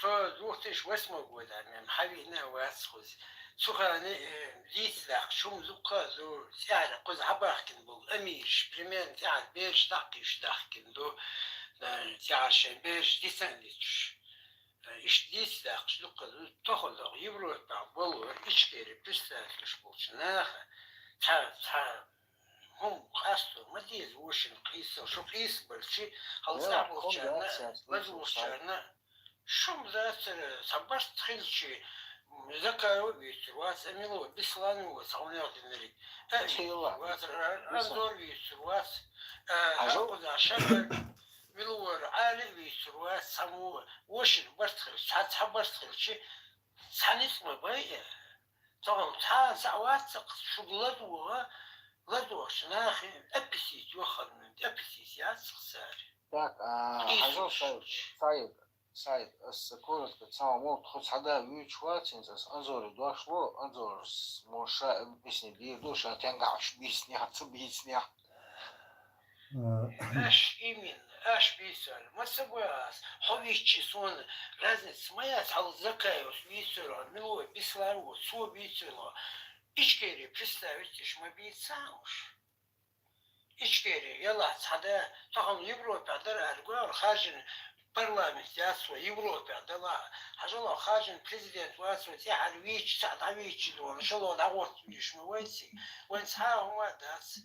Со две тысячи восьмого года мем хьавийна вац хузи. Цу хана, э, дийца даккха, шум зуккха а ду, цӀехьара кхуза хьабахкина болу амираш, примерно цӀехьара бераш даккхийш дахкина ду, э, цӀехьара шайн бераш дицан дицуш. Иштта дийца даккхаш дуккха тохаллах Европа болу Ичкери представителаш болчу наха цхьа, цхьа хӀума къасто ма деза вошина къийса, шу къийса барчи, хьал цӀа болчарна, лаза болчарна, шум дацара, цхьа барт хилчи, Закаева вийцур вац, Амилова Бесланова цхьа унех динариг, а вийцур вац, Анзор вийцур вац, а, хьакхуза шагар, Мила вара, Ӏали а вийцур вац, цхьаммо вошина барт хилча, цхьа, цхьа барт хилчи, цхьа ницкъ ма бай, э. Тахана цхьа а схьа вац, шуьга ладогӀа, ладогӀачу нахе аппетит йохарна, аппетит яц цари. Так, а, хьажал, Саид, Саид, Саид, ас коротко цхьа мо тхо цхьа да вуьйцуш вац, хӀинца ас Анзоре дош ло, Анзорс мо ша объяснить дийр ду, ша тенга аш бийцнехь, ца бийцнехь. А. Аш именно, аш бийцар. Ма ца гой ас, хьо виччи суна разница ма яц, хьал Закаевс вийцар, Милой Беслан ву, цо вийцар. Ичкери представитель ма бийца уж. Ичкери, яла, цхьа да, тахана Европа дара аьлла гой, харжин парламент яц вай, Европа дала, хьажала харжин президент вац вай, цӀехьара вийча, цхьа дӀавийча дона, шало дӀагӀоттавеш ма вай цига. Вайн цхьа а хӀума дац.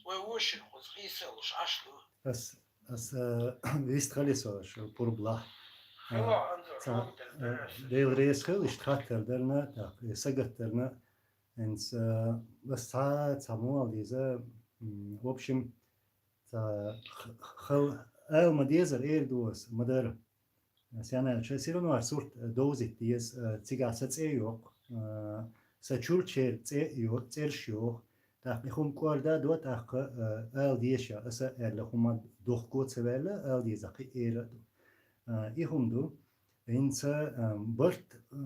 Вай вошина кхуза къийсалуш Ӏаш ду. Ас, ас, а, вистхали со шу пурблахь. А, хила, Анзор, ца-, хила, а, деррес. Дела реза хила, иштта хаттар дарна, так, э, сагатдарна. ХӀинца, а, ас цхьа, цхьа муал деза, м, в общем, ца х-, хал ала ма дезар, эр ду ас, ма дара. Сен аьлча, все равно ар сурт, э, довзийта деза, э, цигахь сан цӀе а йоккху, э, сан чуьрчеран цӀе а йо-, цӀераш а йоху. ТӀаккха и хӀума кӀорда а до, тӀаккха, э, ала деза ша, аса аьлла хӀума дохко а ца ваьлла, ала деза кхин а эр а ду. Э, и хӀума ду, хӀинца, э, барт, э,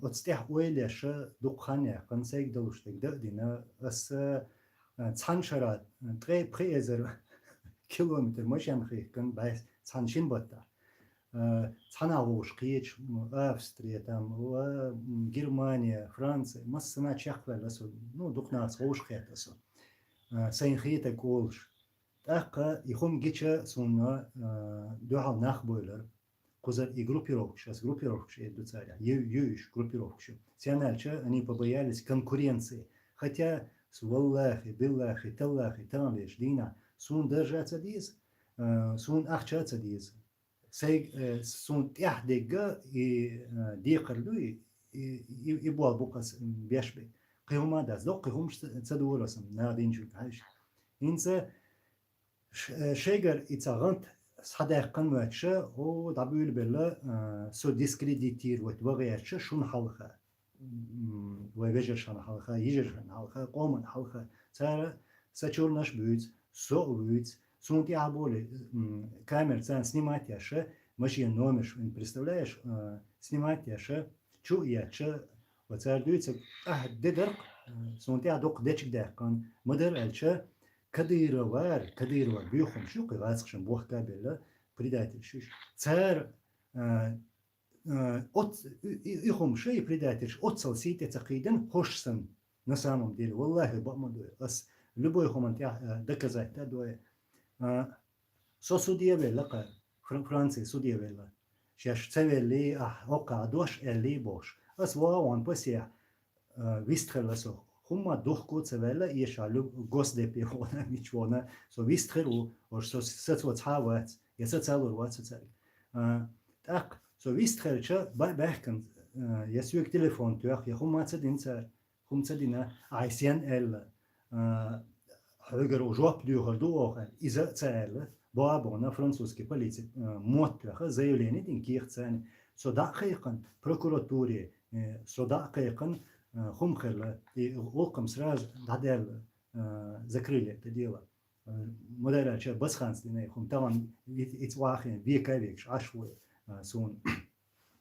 оцу тӀехь ойла еш дукха хан яьккхина, сайга долуш дерг дан а дина, аса, э, цхьана шарахь, э, ткъе пхи эзар километр машен хихкина бӀе цхьана шина баттахь. Э, цхьанахьа вовшахкхеташ, м, Австрия, там, ва, м, Германия, Франция, массанахьа чекхваьлла со, ну, дукха нахаца вовшахкхетта со. Э, сайна хетарг олуш. ТӀаккха и хӀума гича суна, э, дуьхьал нах бевлира. Кхузара и группировкаш, ас группировкаш эр ду царех, ю-, юйш группировкаш ю. Царна аьлча, они побоялись конкуренции. Хотя, с-, валлахӀи, биллахӀи, таллахӀи, таханлерчу дийнахь суна даржа а ца деза, э, суна ахча а ца деза. Сайга, э, суна тӀехь дегга и, э, декхар ду и, и, и, и болх бу-кх ас, м, беш бен. Кхин хӀума а дац, доккха кхин хӀумаш ца, ца дора ас, м, наха динчуьнга хьаьжча. ХӀинца ш-, э, шайгара и цхьа гӀант схьадаьккхина моьттуш, о, дӀабуьйлабелла, э, со дискредитировать ван гӀерташ шуна хьалха. М, вайн вежаршна хьалха, йижаршна хьалха, къоман хьалха. Цара сан чурнаш буьйцу, со а вуьйцу. Суна тӀехь а болий, м, камера царна снимать еш, машенан номерш, представляешь, э, снимать еш, чу а етташ, ва цара дуьйцург ахь де дара-кх, э, суна тӀехь дукха дечиг даьккхина. Ма дарра аьлча, Кадыровра, Кадыровра буьйху хӀумаш ю, кхин гӀазкхашна бохка а белла, предательш уьш. Цара, э, э, оц-, и, и, и хӀумаш, и предательш оццал сий тӀе ца кхийдина, хӀорш санна, на самом деле, валлахӀи, бакъ ма ду. Ас любой хӀуманна тӀехь, э, доказать а дой. Э, со суде велла-кх, Фран-, Франци суде велла. Шаьш ца веллий, ахь хӀокхахь дош аьллий бохуш. Ас вогӀу ван пасехь, э, вистхилла со. ХӀумма духку ца ваьлла, эша лю-, госдепе вона, мича вона. Со вистхир ву, уж со, сацо цхьа а вац, я сацалур вац со цаьрга. Э, тӀаккха со вистхилча, ба-, баьхкина, э, я соьга телефон тоьхна, я хӀумма ца дина цара, хӀума ца дина, ахь сен аьлла, э, хьоьгара жоп доьхур ду оха, иза а ца аьлла, бо а бохна французский полици, э, мотт тоьхна, заявление дина кехат царна. Со дӀа а кхайкхина прокуратуре, э, со дӀа а кхайкхина, э, хӀума хилла, и гӀуллакх-м сразу дӀадаьлла, э, закрыли это дело. Э, ма дарра аьлча, Басханца дина и хӀума, тахана и-, ица вахийна века а векаш Ӏаш ву, э, суна.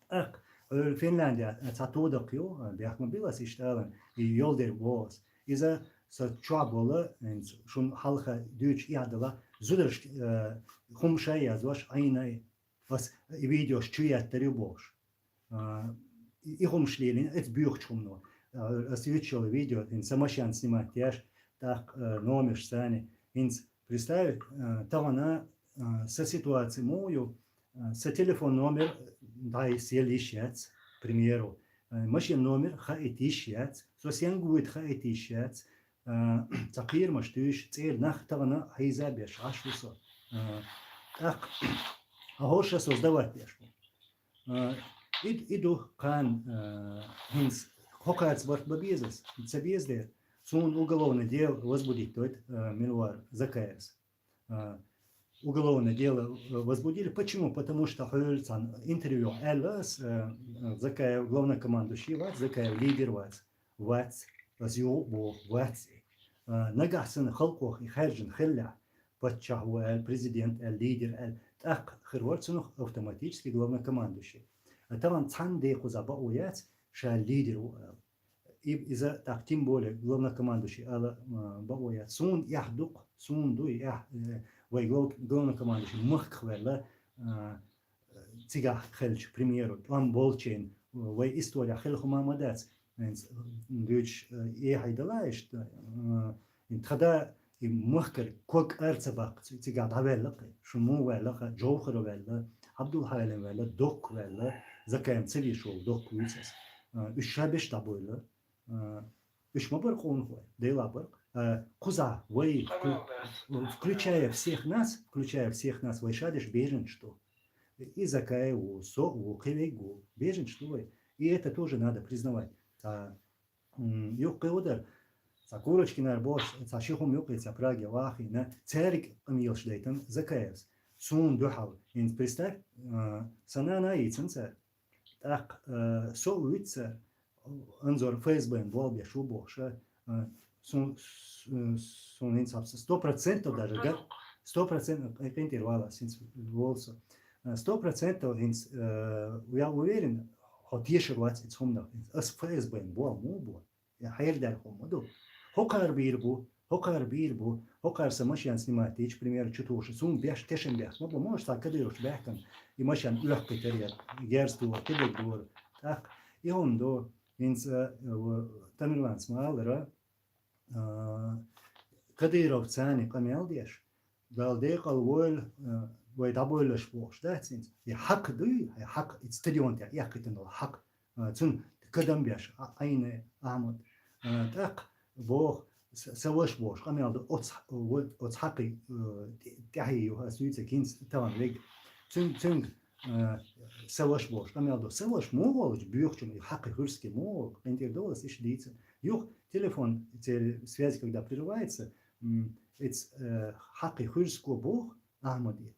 ТӀаккха, э, Финляндехь, э, цхьа тодакх ю, э, бехк ма билла ас иштта алан, и йолдерг вогӀу ас. Иза сан чохь болу, э, шуна хьалха дуьйцуш эхь далахь, зударшка, э, хӀума шай яздеш Ӏийна и. Ас и видеош чу еттар ю бохуш. А, и, и хӀумаш лелийна, эца боьхачу хӀумано. А, ас юьйцуш йолу видео, хӀинца сан машен снимать еш, тӀаккха, э, номерш царна. ХӀинца, представь, э, тахана, э, сан ситуаци муха ю, э, сан телефон номер дӀайисъяла йиш яц, к примеру, э, машен номер хаийта йиш яц, со сенга вуьйту хаийта йиш яц, э, цхьа кхерамаш туьйсуш, цӀера нах тахана хьийза а беш, Ӏаш ву со. Э, тӀаккха, а хӀорш а со сдавать деш ву. А, и, и ду кхана, а, хӀинца хӀокхаьрца барт бан беза ас, ца беза дера. Суна уголовное дело возбудить дойту, а, Милвар Закаевс. А, уголовное дело, а, возбудили. Почему? Потому что хьоьлу цхьана интервью аьлла ас, а, Закаев главнокомандующий вац, Закаев лидер вац. Вац. Ас юха а боху, вац. А, нагахь санна халкъо и хаьржина хиллехь, паччахь ву аьлла, президент аьлла, лидер аьлла, тӀаккха хир вара цунах автоматически главнокомандующий. А тахана цхьанна декхуза бакъо яц, ша лидер ву аьлла. И, иза тӀаккха тем более главнокомандующий ала, а, бакъо яц. Суна эхь ду-кх, суна ду и эхь, э, вай глав-, главнокомандующий махках ваьлла, а, цигахь хилча, к примеру, тӀом болчийн, вай история хила хӀума ма дац. ХӀинца дуьйцуш, э, эхь далахь иштта, э, тхада и махкара ког ара ца баккха, ци-, цигахь дӀаваьлла-кх, Шуму ваьлла-кх, Джовхар ваьлла, Абдулхьалим ваьлла, Докку ваьлла, Закаевна ца веш волу Докку вуьйцу ас. Э, уьш ша беш дӀабойла. Э, уьш ма бара къонахой, Делахь бара-кх. Э, кхузахь вай, вку-, включая всех нас, включая всех нас, вай ша деш беженцаш ду. И Закаев ву, со а ву, кхин верг ву, беженцаш ду вай. И это тоже надо признавать. Цхьа, м, юккъе ву дара, цхьа Курочкинара бохуш, цхьа ши хӀума юккъе цхьа Праге вахийна, цаьрга къамелаш дайтина Закаевс. Суна дуьхьал. ХӀинца представь, а, сан нана а йийцина цара. ТӀаккха, э, со а вуьйцу цара, Анзор ФСБ-н болх беш ву бохуш, э, сун-, с-, э, суна хӀинца хьабса сто процентов даже, га-, сто процентов, э, къинтӀера вала, хӀинца волу со. Э, сто процентов хӀинца, э, я уверен, хьо тешар вац и цхьа хӀуманах. Ас ФСБ-н болх муха бо? Я хьердаьлла хӀума ма ду. ХӀокхара бийр бу, ХӀокхар бийр бу, хӀокхар са машен снимать дича, пример, чу туша, сум беш тешен беш. Ма бу, может, са кадыровч бехкан, и машен уьхкитар я, герз тур, кидек дур. Так, и он до, инца, Тамерлан смалра, Кадыров цани къамел деш, дал декъал вол, вай дабойлаш бохш, да, цинц. Я хак дуй, я хак, и стадион тя, я китан дал хак. Цун кадам беш, айне, Ахмад. Так, бох, саваш бохш, къамел да, оц хакы, тяхи ю, асуйца, кинц, таван вег. Цун, цун, саваш бохш, къамел да, саваш муголыч, бюхчум, и хакы хурски мугол, къинтир долас, иш дица. Юх, телефон, связь, когда прерывается, эц хакы хурско бох, Ахмади.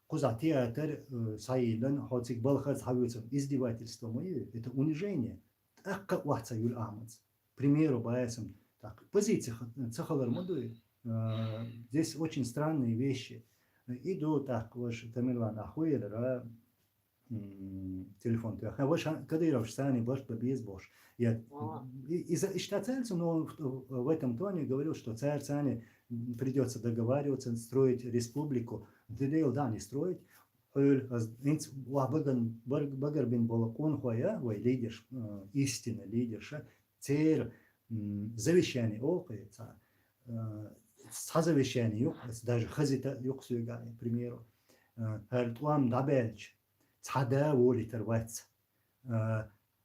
Куза театр, саилан, хоцик балхац хавюцам, издевательство мои, это унижение. Так как вахца юл Ахмадс. Примеру, баясам, так, позиция цахалар мадуи. Здесь очень странные вещи. Иду так, ваш Тамерлан ахуер, ра, телефон тя. Ваш Кадыров сани барт ба безбош. Я, и, и за, и что царь, но в, в этом тоне говорил, что царь сани придется договариваться, строить республику. Дедейл, да, не строить. Хул, инц, ва баган, багар бин бола кун хоя, вай лидерш, истинный лидерша, цер завещание окъе, ца, ца завещание юк, даже хазита юк суга, к примеру. Хар туам дабелч, ца да волитер вац.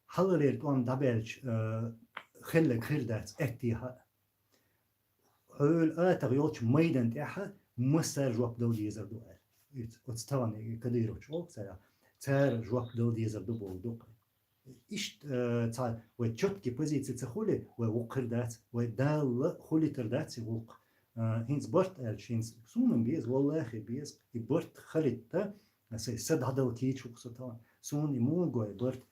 Халалер туам дабелч, хелле кхирдац эттиха. Хул атар йолч майдан тяха, массар жоп дал дезар дуар. Оц таван Кадыровч окъ, цар, цар жоп дал дезар ду болдук. Ишт, ца, вай чётки позиции ца хули, вай укхырдац, вай далла хули тардац и гулк. Хинц барт аль, хинц сунам без, валлахи без, и барт халитта, сай сад хадал кич уксутан. Сун и мугой барт.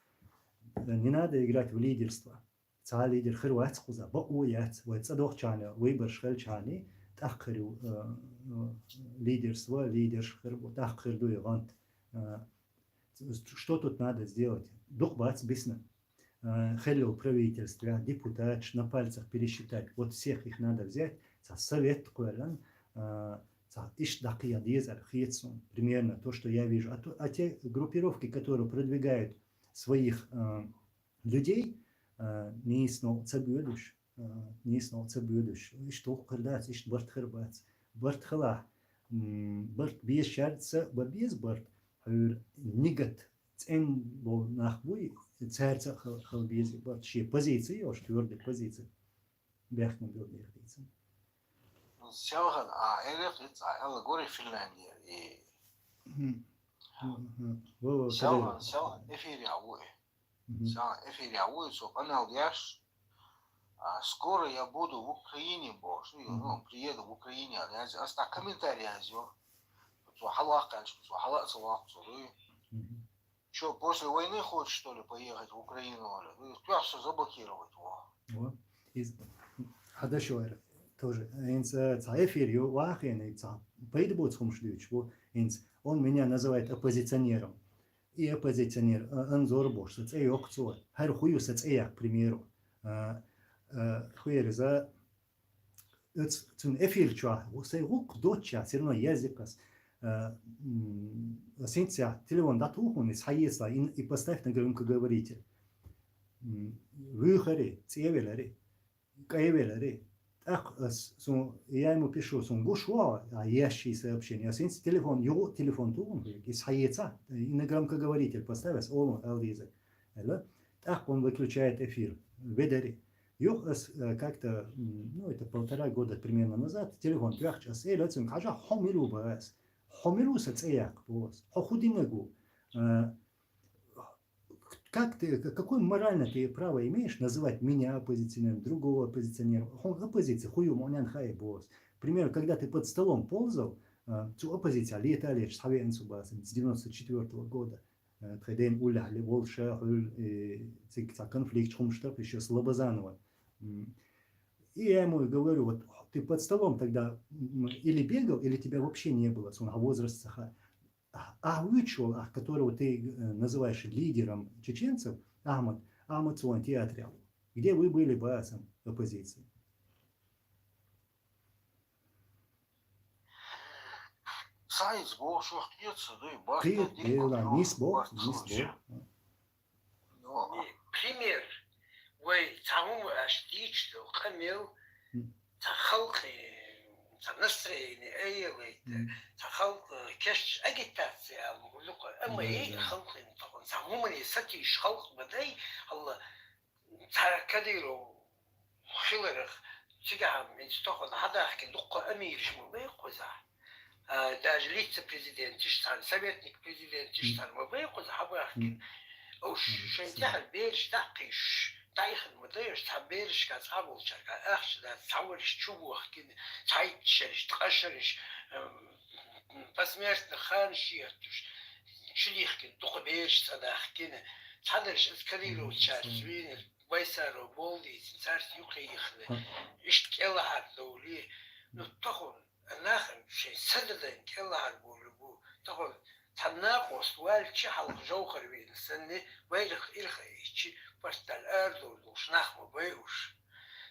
Не надо играть в лидерство. Ца лидер хыр вац куза, ба у яц, вай цадох чана, выбор шхел чани, тахкырю лидерство, лидер шхыр, тахкырду и гант. Что тут надо сделать? Дух бац бисна. Хеллил правительство, депутат, на пальцах пересчитать. Вот всех их надо взять, ца совет куэлан, ца иш дакия дезар хецун. Примерно то, что я вижу. А, то, а те группировки, которые продвигают своих людей, нийсно цабюдуш, нийсно цабюдуш. Иш тохкырдац, иш барт хырбац. Барт хала, барт без шарца, ба без барт, хюр нигат цен бол нах буй, царца хал, хал без барт. Ши позиция, ош твёрдая позиция. Бяхкам бил бяхтица. Сяохан, а, элех, а, элех гори Финляндия. И Сяохан, сяохан, эфир я уи. Сяохан, эфир я уи, со канал яш. Скоро я буду в Украине, бо, ну, приеду в Украине, а я, а ста комментарий я зё. Цо халак, цо халак, цо лак, цо, да. Чё, после войны хочешь, что ли, поехать в Украину, или? Ну, тебя всё заблокировать, во. Вот. Из Хадашоер тоже. Инц, ца эфир ю вахин, ца пайда буц хумш дюч, бу, инц, он меня называет оппозиционером. И оппозиционер, анзор бош, ца цей окцо. Хар хую ца цей, к примеру. Хуер за Цун эфир чуа, сай гук доча, всё равно языкас. Синця телефон датухун, и схаесла, и поставь на громкоговоритель. Выхари, цевелери, каевелери. Так, я ему пишу, сун гушуа, а ящий сообщение. А синц телефон, его телефон тухун, и схаеца, и на громкоговоритель поставь, олун, алдиза. Эла, так он выключает эфир. Ведери. Юх, как-то, ну, это полтора года примерно назад, телефон тряхч, ас, эль, ацин, кажа, хомилу бас. Хомилу са цеяк бос. Хохудинагу. Как ты, какое моральное ты право имеешь называть меня оппозиционером, другого оппозиционера? Хо оппозиция, хую монян хай бос. К примеру, когда ты под столом ползал, цу оппозиция летали, шаве энсубас, с девяносто четвёртого года. Тхеден уля ли волша, хул, цик ца конфликт, хумштаб, ещё Слобозанова. И я ему говорю, вот ты под столом тогда или бегал, или тебя вообще не было, с возраст саха. А вычел, а которого ты называешь лидером чеченцев, Ахмад, Ахмад свой театре. Где вы были басом оппозиции? Цхьа из бохуш вахтица дуй, барт Кхин дика дела бохуш, нис боху, барт нис слушай. Боху. Ну, пример, вай цхьа хӀума аша дийчу къамел, Мгм. цхьа халкъе, цхьа настроение айялайта, Мгм. цхьа халкъ кешча агитация алу, лукъа, амма Да, ей да. халкъе тохун, цхьа хӀумане сатийш халкъ ма дай, хӀалла, цхьа Кадыров хиларах, цигахьа мин тохун хьадахки дуккха амираш ма бай кхузахь. А, даже лица президентиш цхьана, советник президентиш Мгм. цхьана ма бай кхуза хьабахкина. Мгм. Уж Мгм. шайн тӀехьа бераш дӀакхиш, дӀаихна ма дайш, цхьа берашка цхьа болчарга ахча дац, цхьа вараш чу бохкина, цхьа итт шераш, ткъа шераш, эм, посмертно ханаш еттуш, чу дихкина, дукха бераш цӀа дахкина, цхьадараш аз Кадыровчарца Мгм. вийнар, Байсаров болдийцин, царца юкъе ихна, Мгм. иштта кӀелахьар довли, ну, тохун, нахана шайн сададан кӀелахьар болу бу, тохун, цхьа накъост валчи хьалха жовхар вийна санна, вайрах ирха ичи, портал ардур долуш нах ма бай уж.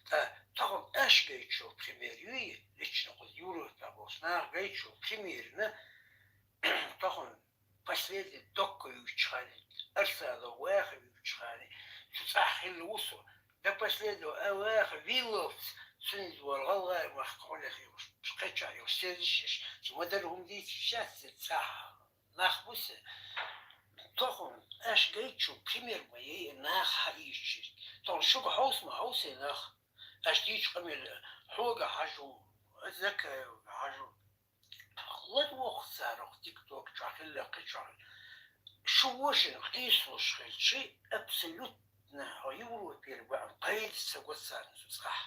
Та, тохун, аш гайчу пример юй, лично кхуз Европа болуш нах гайчу примерна, тохун, последний докка юучхани, Арсанов ваха юучхани, цу цӀахь хилла ву со. До последнего а ваха виллалц, цуьнца вара гӀалгӀай махка хьолехь йолуш, кхечахь йолуш, сезаш еш, цу вадар хӀума дийцаш яц цу цӀахь. Нах бу се. Тохун, аш гайчу пример ма ей, нах хьаийчи. Тохун шуга хьовса ма хьовсе нах. Аш дийчу къамел хьога хьажу, Закаевга хьажу. Лар воху царах тикток чохь хилла кхин чохь. Шу вошина къийсалуш хилчи, абсолютно хьо Европера баьа пайда ца го царна цу цӀахь.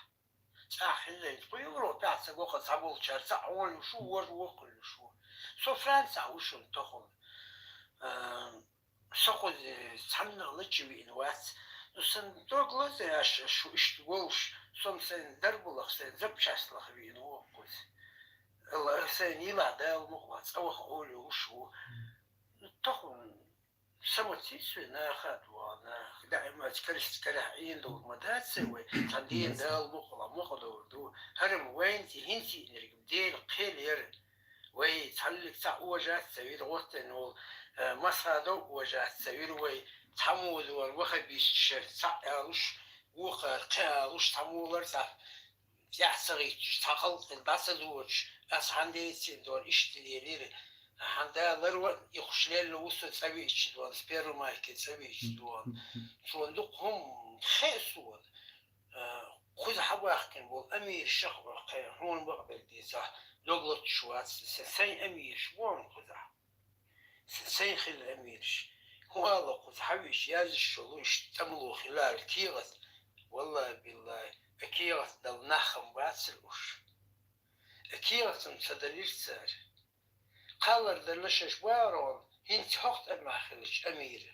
ЦӀахь хилла хӀинца кху Европехь ца го, кху цхьаболчара цхьаъ вон ю шу, вож воккхур ю шу. Со Францехь ву шуна тохула. Со кхуьнан цхьаннах лача виъна вац. Ну, сан дог лаза аша шу иштта волуш, со-м сайн дарбалах, сайн запчастьлах виъна ву кхуьнан. Ала, сайн йилахь Дала мукъ вац, цӀа ваха олуш ву. Ну, тохун самоцисве наха а дугӀана, даимаца карист карахь Ӏийна долу ма дац вай, цхьана дийна Дала мукъ вац, мукъа довр ду. ХӀара-м вайнца хӀинца йиънарг Дела кхел яра. Вай цхьаллиг цхьаъ вожац ца вира, гӀоттайна волу, э, Масхадов вожац ца вира вай, цхьаммо вара вахабисташ, цхьаъ алуш, вукхара кхин алуш, цхьаммо лар цхьа тӀаьхьа ца гӀитташ, цхьа халкъ дӀа ца дочуш, ас хьан децин дон иштта лелира, хьан да лар ван ихуш лелла ву со цӀа виъча дон, с первой майки цӀа виъча дон. Суна дукха хӀума хеа суна. Э, кхуза хьабахкина болу амираш шаха кхайна, хьуна бакъберг дийцахь, дог лоттуш вац, сан сайн амираш вон кхузахь. Сан сайн хилла амираш. ХӀун ала кхуза хьавиш, язаш йолу иштта тӀамало хилла аьлла кехат. Валлахи, биллахи, а кехат дала нах хам бацара уьш. А кехат-м ца далира цара. Кхаллар делла шаьш бахарон, хӀинца хӀокху тӀамехь хилча амира.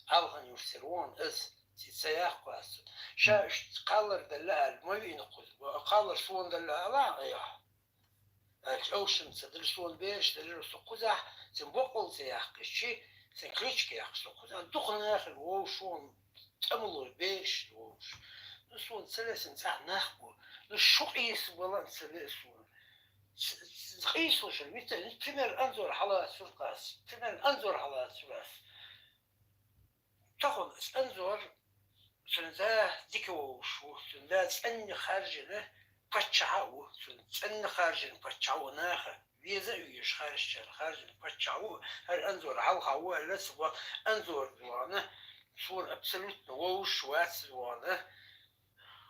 Алхан юрсера вон ас, ци ца яккху ас. Ша уьш кхаллар делла аьлла, ма виъна кхуза, кхаллар суна делла ала айхьа. Аьлча, овшам ца дира, суна бераш делира со кхузахь, цин боккъал ца яккхичи, цин кличка яккхаш со кхузахь. Дукха нахана вовшон, тӀамало бераш вовш. Ну, суна ца лесна цӀахь нах бу. Ну, шу къийса балан ца ле суна. Къийсалуш вита, пример, Анзор хьалацур ас. Пример, Анзор хьалацур ас. Тахана Анзор, цуьнан да дика вовш ву, цуьнан да цӀанна харжина паччахьа а ву, цуьнан цӀанна харжина паччахьа а ву наха. Веза а везаш харжачара харжина паччахьа ву, хӀара Анзор хьалха ву аьлла ца го, Анзор дуана, суна абсолютно вовш вац дуана.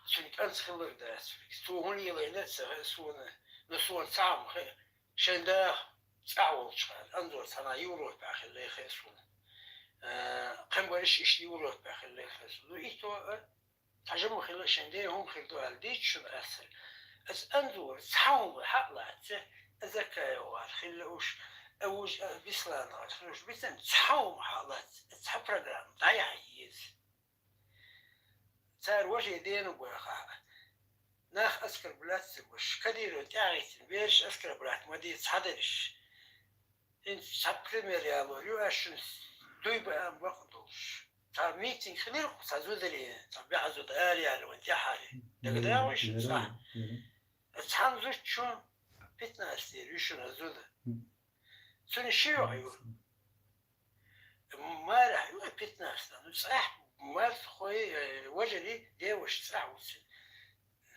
Цуьнан кӀанца хилар дац. Цо хӀун лелайна а ца хаьа суна, но суна цхьа хӀума хаьа. Шайн да цӀахь волчу хана, Анзор цхьана Европехь хилла хи а суна. Э, кхин бараш иштта Европехь хилла хи а суна. Ну, и то, э, цхьа жима хилла шайн ден хӀума хир ду аьлла дийца шуна аса. Аса Анзор цхьа хӀума хьа а лаьцна, Закаев вара хилла уьш, а вуж, а Беслан вара хилла уьш, бицан цхьа хӀума хьа а лаьцна, цхьа программа дӀаяхьа еза. Цара важа дена баха. Нах оскорблять ца гуш, Кадыров тӀаьхьа гӀиттина бераш оскорблять ма дийца хьадараш. ХӀинца цхьа пример ялор ю, аш шуна дуй баам бакъ долуш. Цхьа митинг хилира, цхьа зударе, цхьа баьхьа зуда ара яьлла вайн тӀаьхьаре. ДагадогӀу шуна цхьа? Цхьана зудчун, пятнадцать лет ю шуна зуда. Цуьнан ши йоӀ ю. Марахь ю, пятнадцать. Ну, цӀахь марсхой, э, важари деваш цӀахь вуьсу.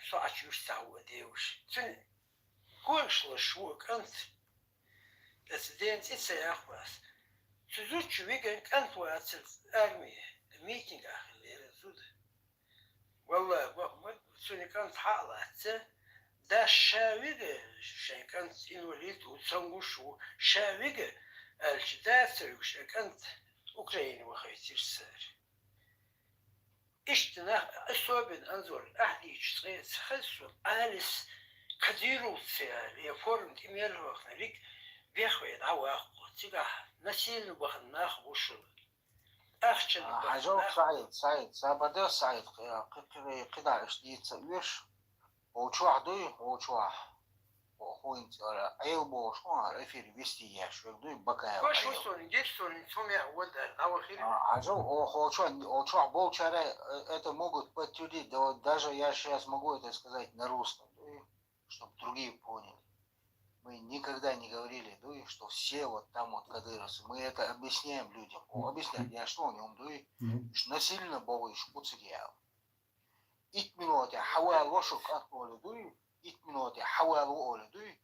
Со Ӏачуьйш цхьа ву деваш. Цуьнан когаш лаш ву кӀант. Аса ден цӀи ца яхва ас. Цу зудчу виган кӀант вацар армия. Митинг ахиллера зуда. Валла, бо-, бо-, цуьнан кӀант хьа а лаьцна, дас ша вига, шайн кӀант инвалид ву, цамгуш ву, ша вига, аьлча, дацар вуьгуш, а кӀант Украине вахийтира цара. Иштта нах, особенно Анзор, ахь дийчу цӀе ца хаза со, Алис Кадировцы аьлла, я форма тӀе мел вахана виг, бехве дӀаваккхо, цигахь насильно бахана нах ву шуна. Ахчана А, бахана хьажал нах. Саид, Саид, Сабадев Саид, кхи-, кхи-, кхи-, кхидӀа иштта дийца веш, вовчохь дуй, вовчохь. О, хӀун цӀера, Ӏел бохуш, хӀун ара эфир вести еш верг дуй, Бакаев Кош Ӏел. Усун, Гирсун, цумя вода, а вахир. А, хьажал, о, хо-, чо-, о, чохь болчара, э, это могут подтвердить, да вот даже я сейчас могу это сказать на русском, дуй, чтоб другие поняли. Мы никогда не говорили, дуй, что все вот там вот кадыровцы. Мы это объясняем людям. О, объясняем, я что о нём, дуй, Мгм. Что насильно бовлуш куцигиял. Итт миноте хьавалло шу кӀант олу дуй, итт миноте хьавалло олу дуй,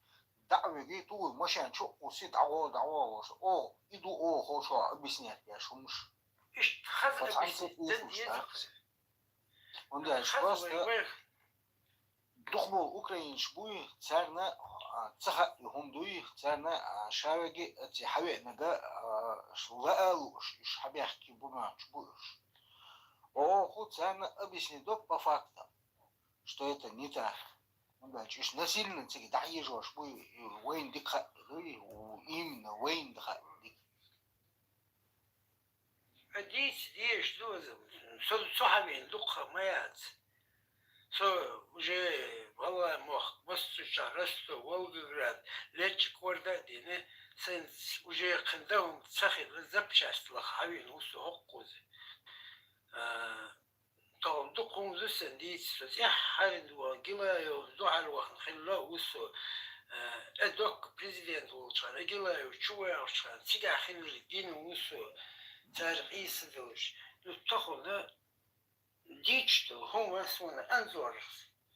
даӀвиги тугӀуй машен чу а кхуссий, дӀагӀо, дӀагӀо олуш. О, и ду оха шо объяснять деш хӀумаш. Иштта хаза объяснять дан деза. ХӀунда аьлча просто дукхахболу украинаш буй, царна, а, ца хаьа и хӀума дуй, царна, а, шавеги, а, ци хьавеанага, а, ш-, лаа лууш, уьш хьабехке бу моьттуш бу уьш. Оха царна объяснить до по фактам, что это не так. ХӀунда аьлча уьш насильно цига дӀахьежош буй, вайна дика хаьа дуй, именно вайна хаьа дика. Дийца дезаш ду иза. Со цу хьавеана дукха ма яц. Со уже валла мохк, массачохь Ростов, Волгоград, Лечик, Орда а дина, сайн уже кхин дан хӀума ца хилла, запчасть лаха хьавеана ву со хӀокхуза. А, тахана дукха хӀума ду сан дийца со. ТӀаьххьара ван Гилаев дуьхьал вахана хилла ву со. А, э, доккха президент волчхьана, э, Гилаев чу вагӀачхьана, цигахь хилла гина ву со. Цара къийса долуш. Ну, тахана дийчу долу хӀума суна Анзорах,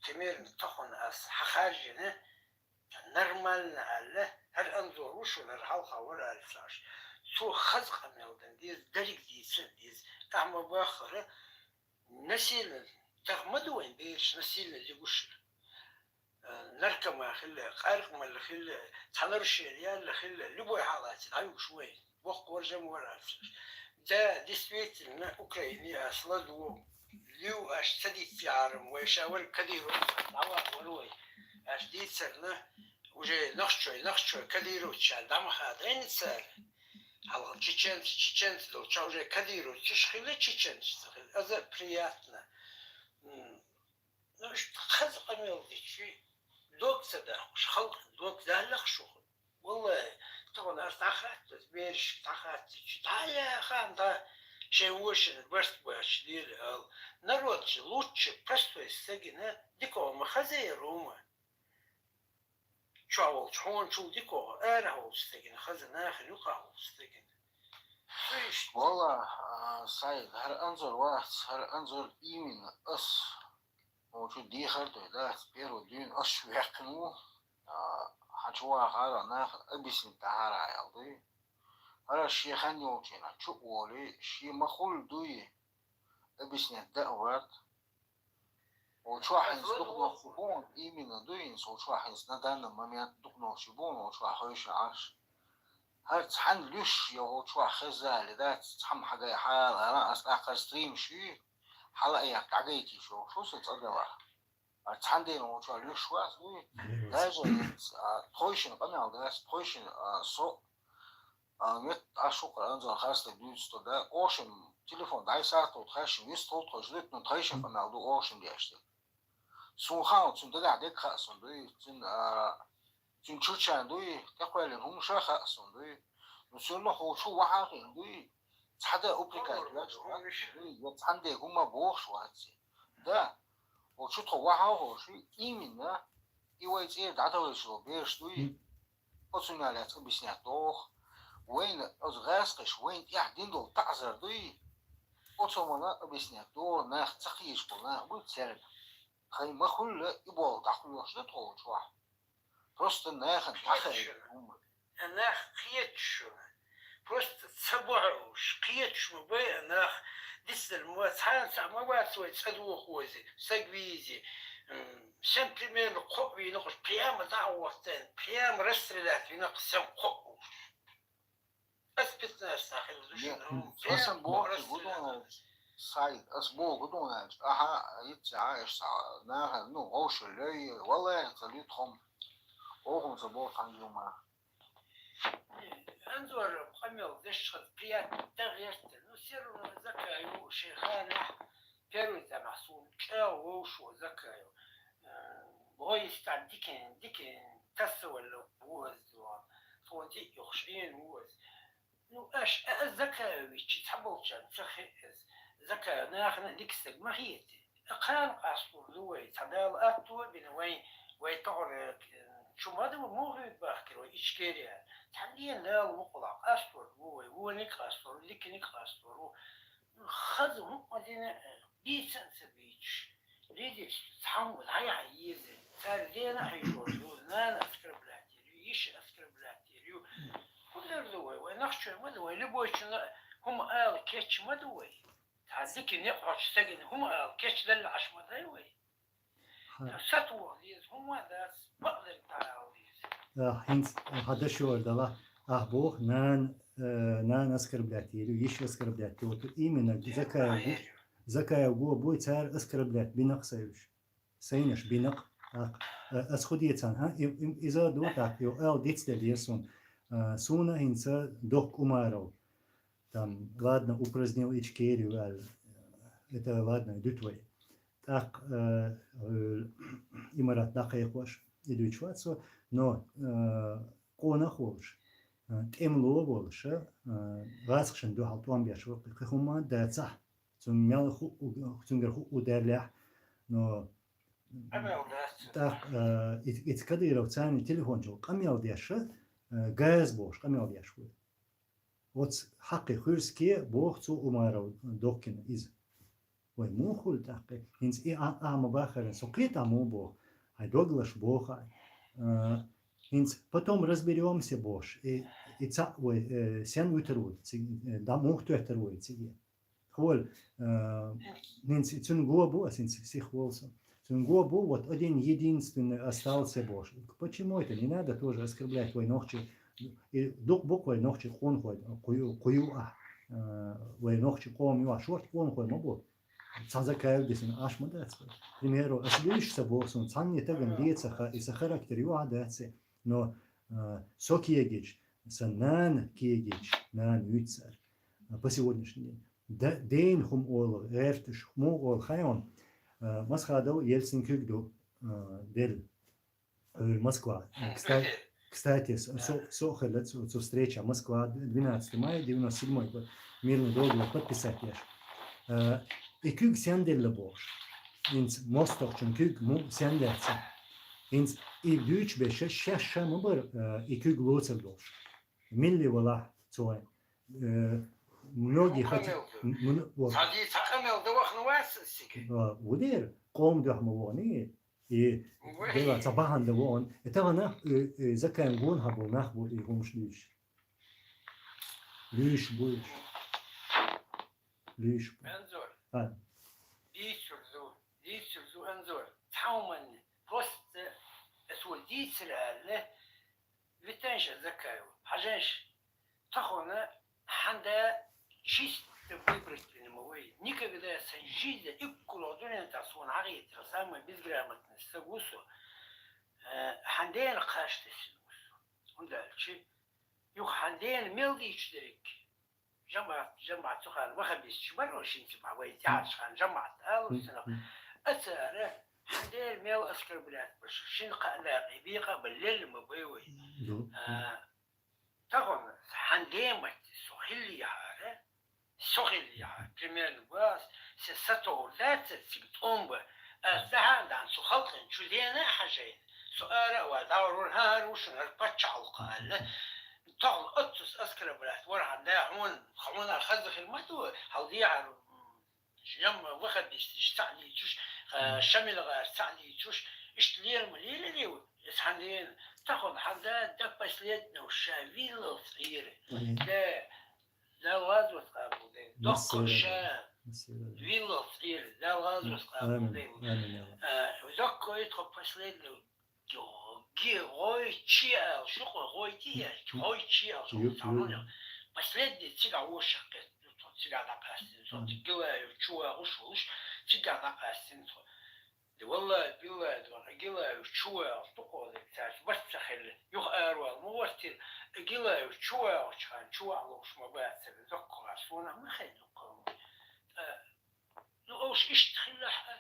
примерно, тахана ас хьахаржина, нормально аьлла, хӀара Анзор ву шуна, хӀара хьалха вара аьлла ца Ӏаш. Цо хаза къамел дан деза, дерриг дийца а деза. Ахьа ма-баххара, насильно, тахана ма ду вайн бераш насильно лигуш. Э, наркоман хилла, къаркъамалла хилла, цхьа нарушение яьлла хилла, любой хьалаца дӀаюгуш вай. Боккха варжам вара аса. Да, действительно, Украине аса ладугӀу, лив аш ца дицци Ӏарам вай, ша вара Кадыровца, дӀаваха вара вай. Аш дийцарна, уже нохчой, нохчой, кадыровцаш дӀа ма хадайна цара. Хьалха чеченцы, чеченцы долчохь уже кадыровцаш хилла, чеченцы ца хилла. Аза приятно. М. Ну, иштта хаза къамел дичи, дог ца дахуш, халкъ дог даллах шух. Валлахи, тахана ас дӀахаттаза, бераш дӀахаттачи, дӀа яхана, дӀа шайн вошина барт бач лела ал. Народ же лучше простой стагина дикого ма хазера хӀума. Чохь волчу хьуначул дикого, арахь волчу стагина хаза, нахана юкъахь волчу стагина. Валла, а, Саид, хӀара Анзор вац, хӀара Анзор именно ас. Вовчу дехар дуй, да, первый дуьйна ас шу ваьккхина ву, а, хьан чу вахара нахана объяснить дахьара аьлла дуй. ХӀара шен хан йолчийна чу а волий, шен ма хуьлу дуй, объяснять дан а варт. Вовчохь хӀинца дукха нохчо бу, именно дуй, хӀинца вовчохь хӀинца на данный момент дукха нохчо бу, вовчохь хевшина Ӏаш. ХӀара цхьаьна луьш я вовчохь хезза а ле дац, цхьамма хьагай хьала ара, ас тӀаккха стрим шуьй, хьала а яккха дӀагайтийша вовшах шу сан цӀа дала. ХӀара цхьаьна дена вовчохь луьш вац дуй, даже, а, тхойшина къамел дац, тхойшина, а, со, а, мет Ӏаш ву кхара Анзор харцле дуьйцу тхо, да, ошин телефон дӀай сахьт тхойшина, вист тхо тхойшина, ну, тхойшина къамел ду ошин деш дерг. Суна хаьа, цуьнан дагахь дерг хаьа суна дуй, цуьнан, а, цуьнан чурчана дуй, тӀекхоьллина хӀумаш а хаьа суна дуй. Ну, суна хӀу чу вахьа а хиъна дуй, цхьа дан упрекать веш вац дуй, я цхьаьна дерг хӀума бохуш вац. Да, вовчу тхо вахьа а ховший, именно, и вай цӀера дӀаталуш долу бераш дуй, оцунна лаьцна объяснять доху. Оцу гӀазкхаша вайна тӀехь дина долу таӀзар дуй? Оцу хӀуманна объяснять до, нах ца кхеташ болу нах буй цаьрга. Тхайн ма-хуьллу и болу дӀахоьхуш ду тхолчохь. Просто нахана дӀахаийта хӀума. А нах кхеташ шуна. Просто ца бохьуш, кхеташ ма бай а нах. Дицлар ма вац, цхьана цхьа ма вац вай цӀа дохозе, саг вийзе. М, сен примерно кхоъ вийна кхуш, прямо дӀа а вохтен, прямо расстрелять вина кху сен кхоъ вуш. Ас пятнадцать хилла ду шуна. Аса боху гу дуьнен, Саид, ас боху гу дуьнен, аха, итт сахьа, аш сахьа, наха, ну, вовша лей, валлахи, ца луьйту хӀума. Охуна ца боху хьан юма. Анзор къамел деш хаз приятно да гӀерта. Ну, все равно закаю шейхана первый тамахсун, чӀа вовшо закаю. Э, вой стан дикен, дикен, тасса валла вуаз дуан. Тхуна тӀе юхш Ӏен вуаз. Ну, аш, а, а Закаевичи цхьаболчарна ца хиъ иза. Закаев нахана дика стаг ма хетий. А кхана къастор ду вай, цхьа Дала атто а бина вай, вай тохара, э, чу ма ду, муха хӀуьйта бахкира вай Ичкерия. Цхьана дена Дала вукхула къастор ду вай, вониг къастор, диканиг къастор ву. Хаза хӀуъа дина, э, бийцан ца бийцаш. Лидерство цхьаммо дӀаяхьа еза. Цара дена а хьийжор ю, нана оскорблять ю, йиша оскорблять ю. ХӀун дар ду вай? Вай нохчой ма ду вай, любойчунна хӀума ала кеча ма ду вай. Цхьа дика некъ хьочу стагана хӀума ала кечдалла Ӏаш ма дай вай. Ха. Сатуха деза, хӀума дац, бакъдерг дӀаала деза. А, хӀинца хьан дашор дала, ахь боху, нана, э, нана оскорблять ю, йиша оскорблять ю. Вот именно Закаев гу-, Закаев го буй, цара оскорблять бинакъ сайуш. Сайнаш бинакъ, тӀаккха, э, ас хӀу дийцан, хӀа? И, и, иза ду, тӀаккха, йо, эл дицделлера суна. Э, суна хӀинца дохку Умаров. Там, ладно, упразднил Ичкерию, аьлла. Это ладно, дуьту вай. ТӀаккха, э, э, имарат дӀакхайкхош, и дуьйцуш вац со, но, э, къонах волуш, э, тӀемало волуш, э, гӀазкхашна дуьхьал тӀом беш вара, кхин хӀумма а дацахь. Цуьнга мел ху-, цуьнгара хӀуъу даьллехь, но тӀаккха, э, и-, ица Кадыровцани телефончул къамел деш, э, газа бохуш къамел деш ву. Оцу хьакхе хуьрске боху цо Умаров дохкина иза. Вай муха хуьлу тӀаккха? ХӀинца и а, а ма бахаран, со кхетахь муха боху? Хьайн догалаш боху хьайн. Э, хӀинца потом разберёмся бохуш, и, и цхьаъ вай, э, сен вуьтур ву цига, э, дӀа муха тоьттур вай цига? Хьола, э, хӀинца цуьнан го бу, ас хӀинца сих волу со. Цуьнан го бу, вот один единственный остался бохуш. Почему это? Не надо тоже оскорблять вай нохчий. И дукха бу-кх вай нохчий къонахой, кху ю, кху ю ахь, э, вай нохчий къоман ю ахь, шорта къонахой ма бу. Цхьа Закаев дисина Ӏаш ма дац вай. К примеру, ас луьйш ца боху суна, цхьанне тагана лецаха, и сан характер ю ахь дац. Но, э, со кегийча, сан нана кегийча, нана вуьйцу цара. По сегодняшний день. Д-, ден хӀума олу, гӀерташ, муха олу хайон, э, Масхадов Ельцин куьг ду, э, делла. Э, Москва. Кстати, кстати, со, со, со а хилла цу, цу встреча Москва, двенадцатое мая, девяносто седьмой год. Мирный договор подписать еш. Э, и куьг сен делла бохуш. ХӀинца мостагӀчун куьг му сен лаьцна. ХӀинца и дуьйцуш беш, шаьш ша ма бара, э, и куьг лоцур долуш. Милли валахь цо, э, многие хотят, м-, м-, вот. Цхьа ди-, цхьа къамел дан вахана вац цига. А, ву дера, къоман дуьхьа ма вахана, и, и дела цхьа бахьана дан вахана. И тахана, э, э, Закаевн гонахьа болу нах бу и хӀумаш дуьйцуш. Луьйш бу уьш. Луьйш бу. Анзор. А. Дийцур ду, дийцур ду, Анзор. Цхьа хӀуманна. Просто ас вуьр дийцар аьлла, Витанша Закаева, хьажанаш, тахана хьан да чисто выбрать вина ма вай. Никогда сан жизни иккула дуьнен тӀехь суна хьагӀийтира, самый безграмотный стаг ву со. Э, хьан дена кхаж тесина ву со. ХӀунда аьлча, юха хьан дена мел дийчу дерриг. ЖамаӀат, жамаӀат цу хана вахабисташ бара, шинца бахьа вай тӀаьхьарчу хана жамаӀат алу цунах. Ацара, хьан дера мел оскорблять баш, шина кхаа дакъе бекъа а бан лелла ма бай вай. А, тахана, хьан ден матте со хиллехьара, со хиллехьара, примерно баз, се сатовр дац цига тӀом бан, ас дахьа а дан цу халкъан чу дена а хьажайна, со ара а ван, дӀавар вара, хӀара ву шуна хӀара паччахьалкх аьлла. Тахана оццус оскорблять вар хьан да, хьона, хьона хаза хир ма ду, хьал дехьар, м, жамма вахабисташ цхьаъ дийцуш, а, Мгм. Шамил гӀар цхьаъ дийцуш, иштта лерма леларе ву, эс хьан дена, тахана хьан да, до последнего ша виллалц Ӏийра. Мгм. Да, Дала гӀазот къабулдайла. Доккха Массера. Ша Массера. Виллалц Ӏийра, Дала гӀазот Амин. Къабулдайла. Амин, я Аллах. А, доккха итхо последнего Ги-, гӀой чи аьлла, шу кхо гӀой ти я, гӀой чи аьлла, шу Ю-, ю- цхьа Последний цига вошаккхет, цига дӀакъаьстина, со Мгм. цига гилаю, чу вагӀуш волуш, цига дӀакъаьстина, со. Ди валлай, биллай, дора, гилаю, чу вагӀуш, тукхо де, цаьрчу бац ца хилла, юха аравала, ма вартира, гилаю, чу вагӀучхьан, чу вагӀлуш ма бацара, зоккхугӀа, сона ма хай зоккхугӀа. Э, ну, уж иштта хилла хьа.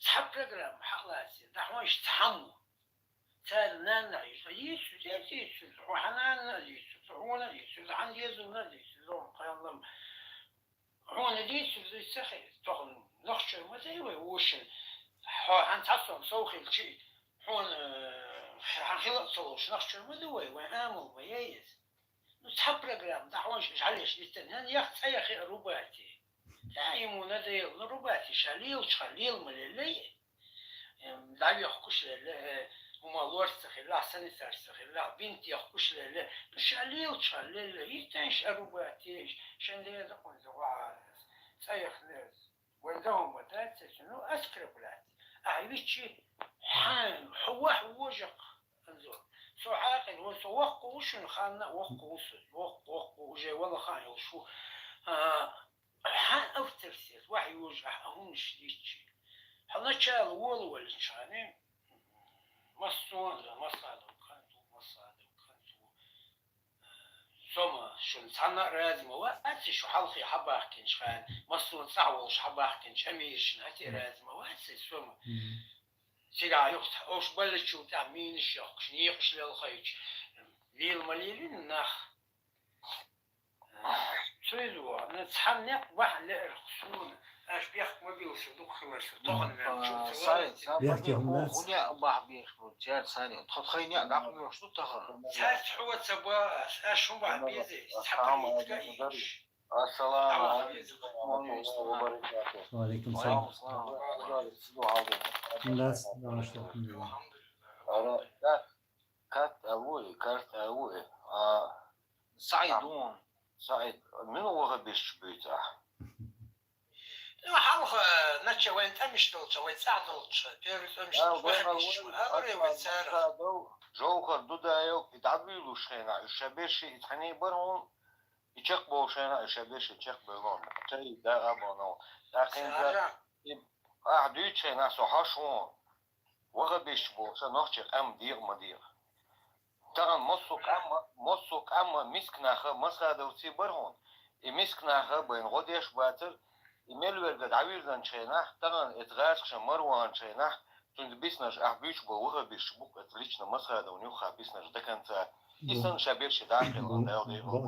Цхьа программа хьалаца, дахьон иштта цхьаммо. Цара нанна йиша, йиша, йиша, йиша, хьо хьа нанна йиша, хьона йиша, хьан дезална йиша, зон кхаллам. Хьона дийцур ду ца хир, тохна нохчар ма дай вай вошин. Хьо хьан цхьа сом сов хилчи, хьона, э, хьан хила ца луш нохчар ма ду вай, вай амал ма яй иза. Ну, цхьа программа, дахьон ш-, жӀалеш дитан, хьан ях цӀа яхи рубати. Даиму надоел, ну, рубати, ша лелчха, лел ма леллей. Эм, дӀавехкуш лелле, э, хӀума лорца хилла, санитарца хилла, бинт яхкуш лелле. Ну, ша лелчха, лелле, йитан ша рубати, шен леза къунза ваъа, цӀа яхлез. Вай дагьума дац, ну, оскорблять. Ахь вичи, хьан, хьо вахь вожах, анзо. Со хьакъин, вон со воккху ву шун ханна, воккху ву со, воккху, воккху, уже вала хан йолуш ву. А, хьан авторитет, вахь вожах, а хӀумнаш дичи. Хьо начало волаваллинчхьани, массо а, масса а доккхан ту, масса а доккхан ту. Сома, шуна цхьанна а раза ма вац, шу хьалхе хьабахкинчу хана, массо а цӀахь волуш хьабахкинчу амиршна хӀате раза ма вац, сома. Мгм. Цигахь юхта, ош баллачул тӀаьхьа мийнаш йохкуш, некъаш лелхайчу, лела ма лелина нах. Цуьйла вахана, цхьа некъ бахьа леарх суна. Аш бехк ма билса, дукха хиларса, тохана мел чу ца Сай, валарца. Сай, Бехк бахьа хӀума дац. ХӀуне а бахьа беш бу, цер сани, тхо тхайне а дӀакъоьхуш ду тахана. Цаьрца хьо ца ба ас, аш хӀума бахьа безе, цхьа политика а йийш. Ассаламу Аллаху алейкум ва рахматуллахи ва баракатух. Ва алейкум салам. Ва алейкум салам. Дас, дас, алхамдулилла. Ара, да, кат алуи, карт алуи. А, Саид а, вон. Саид, мин вахабиш буьйцу ахь? Ну, хьалха, наче вайн тӀамиш долча, вай цӀа долча, первый тӀамиш Да, долча, вай вахабиш алуи, бу, алуре вай цара. Жовхар Дудаев, и дӀабуьйлуш хенахь, уьш ша берши и тхьаний бар хьуна, и чекхболуш хенахь, уьш ша берши чекхбевлла хьуна. Чай, да, а бана. ТӀаккха хӀинца, Сара. И ахь дуьйцу хенахь, со хьош вон. Вахабиш болуш, нохчи къам дийгӀа ма дийгӀа. Тахана массо а къам, массо а къам мисканаха масхадовций бар хьуна. И мисканаха байна гӀо деш бацар, и мел верга дӀавирзанчу хенахь, тахана эца гӀазкхаша марванчу хенахь, цуьнца биснарш ахь буьйцуш болу вахабиш бу-кх эца лично масхадовна юххе биснарш до конца. И санна ша берши дӀа а хилла, Дала декъала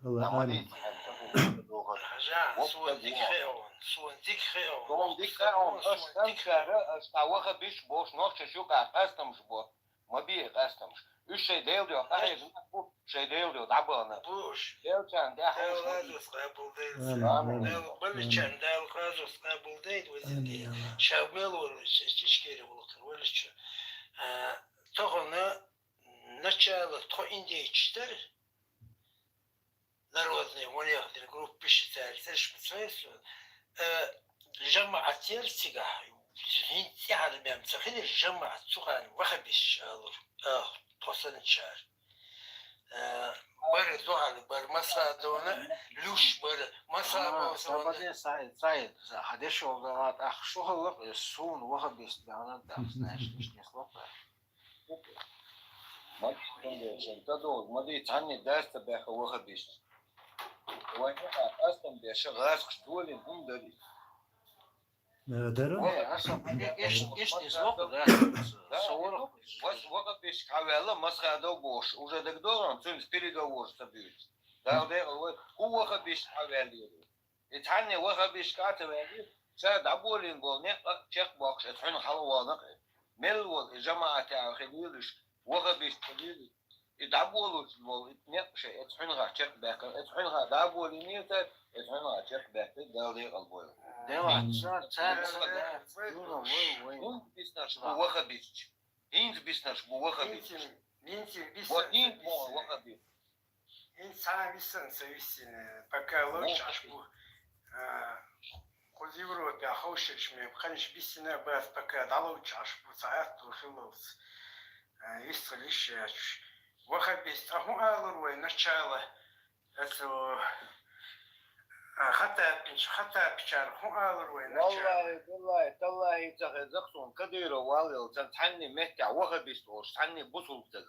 войла. Амма дийца хьаьнца хӀума ца дохар. Хьажа, суна дика хиъна, суна дика хиъна. Суна дика хиъна, аш хӀинца ара, аш дӀа вахабиш болуш нохчаш юкъахь къастамаш бо. Ма бе къастамаш. Уьш шайн Делан дуьхьа къахьега нах бу, шайн Делан дуьхьа дӀабахана. Буш. Делчарна тӀехь Дала хӀумаш ма бе. Лазарс къабулдайла. Амин, амин. Дала баллачарна Дала лазарс къабулдайла, везан Дела. Амин, амин. Ша мел вара, Ичкери вулакхара валлачу. А, тохана начало тхо индейчу дара. Народный ванех дина группа пиши цаьрца, церш ма ца весу. Э, жамаӀат яра цигахь, хӀинца тӀаьхьара мем ца хилира, жамаӀат цу хана вахабиш алур, а, тхо санчара. Э, бара дуьхьал бара, масадона, луш бара, масабо, Ага, сабаде, Саид, Саид, хьан дешо гала тӀаккха шу хӀаллакъ, э, суна вахабист баьхна, тӀаккха, знаешь, лишнее слово. Ма дий, цхьанне даста баьхка вахабиш. Вайн юкъа къастам беш, гӀазкхаш долийна хӀума дарий. Э, дара? Э, аса, э, эш-, эш-, эш-, эш-, эш-, эш-, да, са ворхӀ. Вас вахабиш хьаваьлла, масхадов бош. Уже дагадогӀун, цуьнца переговор ца буьйцу. Дала декъала вай, хӀун вахабиш хьаваьлла. И цхьанне вахабиш кӀа а ца ваьлли, ша дӀаболийна болу некъ а чекхбоккхуш, эца хьуьнан хьалавалнакъ а. Мел волу и жамаӀатехь хилийла уьш, вахабиш хилийла уьш. И дӀаболуш болу и некъ шайн, эца хьуьнхахь чекхбаьккхина, эца хьуьнхахь дӀаболийна цара, эца хьуьнхахь чекхбаьккхина, Дала декъал бойла. Дела, цара, цара, цара, ХӀинца биснарш бу вахабисташ. ХӀинца биснарш бу вахабисташ. Вот хӀинца бу вахабисташ. ХӀинца цхьа а виссина ца виссина, пока лоцуш Ӏаш бу. А, кху Европехь ховшалш мега, кханаш биссина а бац, пока дӀалоцуш Ӏаш бу, цхьа аьтту хиллалц. А, вист хила йиш яцуш. Вахабист, а хӀун алур вай начало? Эцу, а, Хаттапича-, Хаттапичара хӀун алур вай начало? Валлахи, биллахи, таллахи, ца хеза-кх суна, Кадыров валлал, цан цхьанне меттехь вахабист олуш, цхьанне бусулба стаг.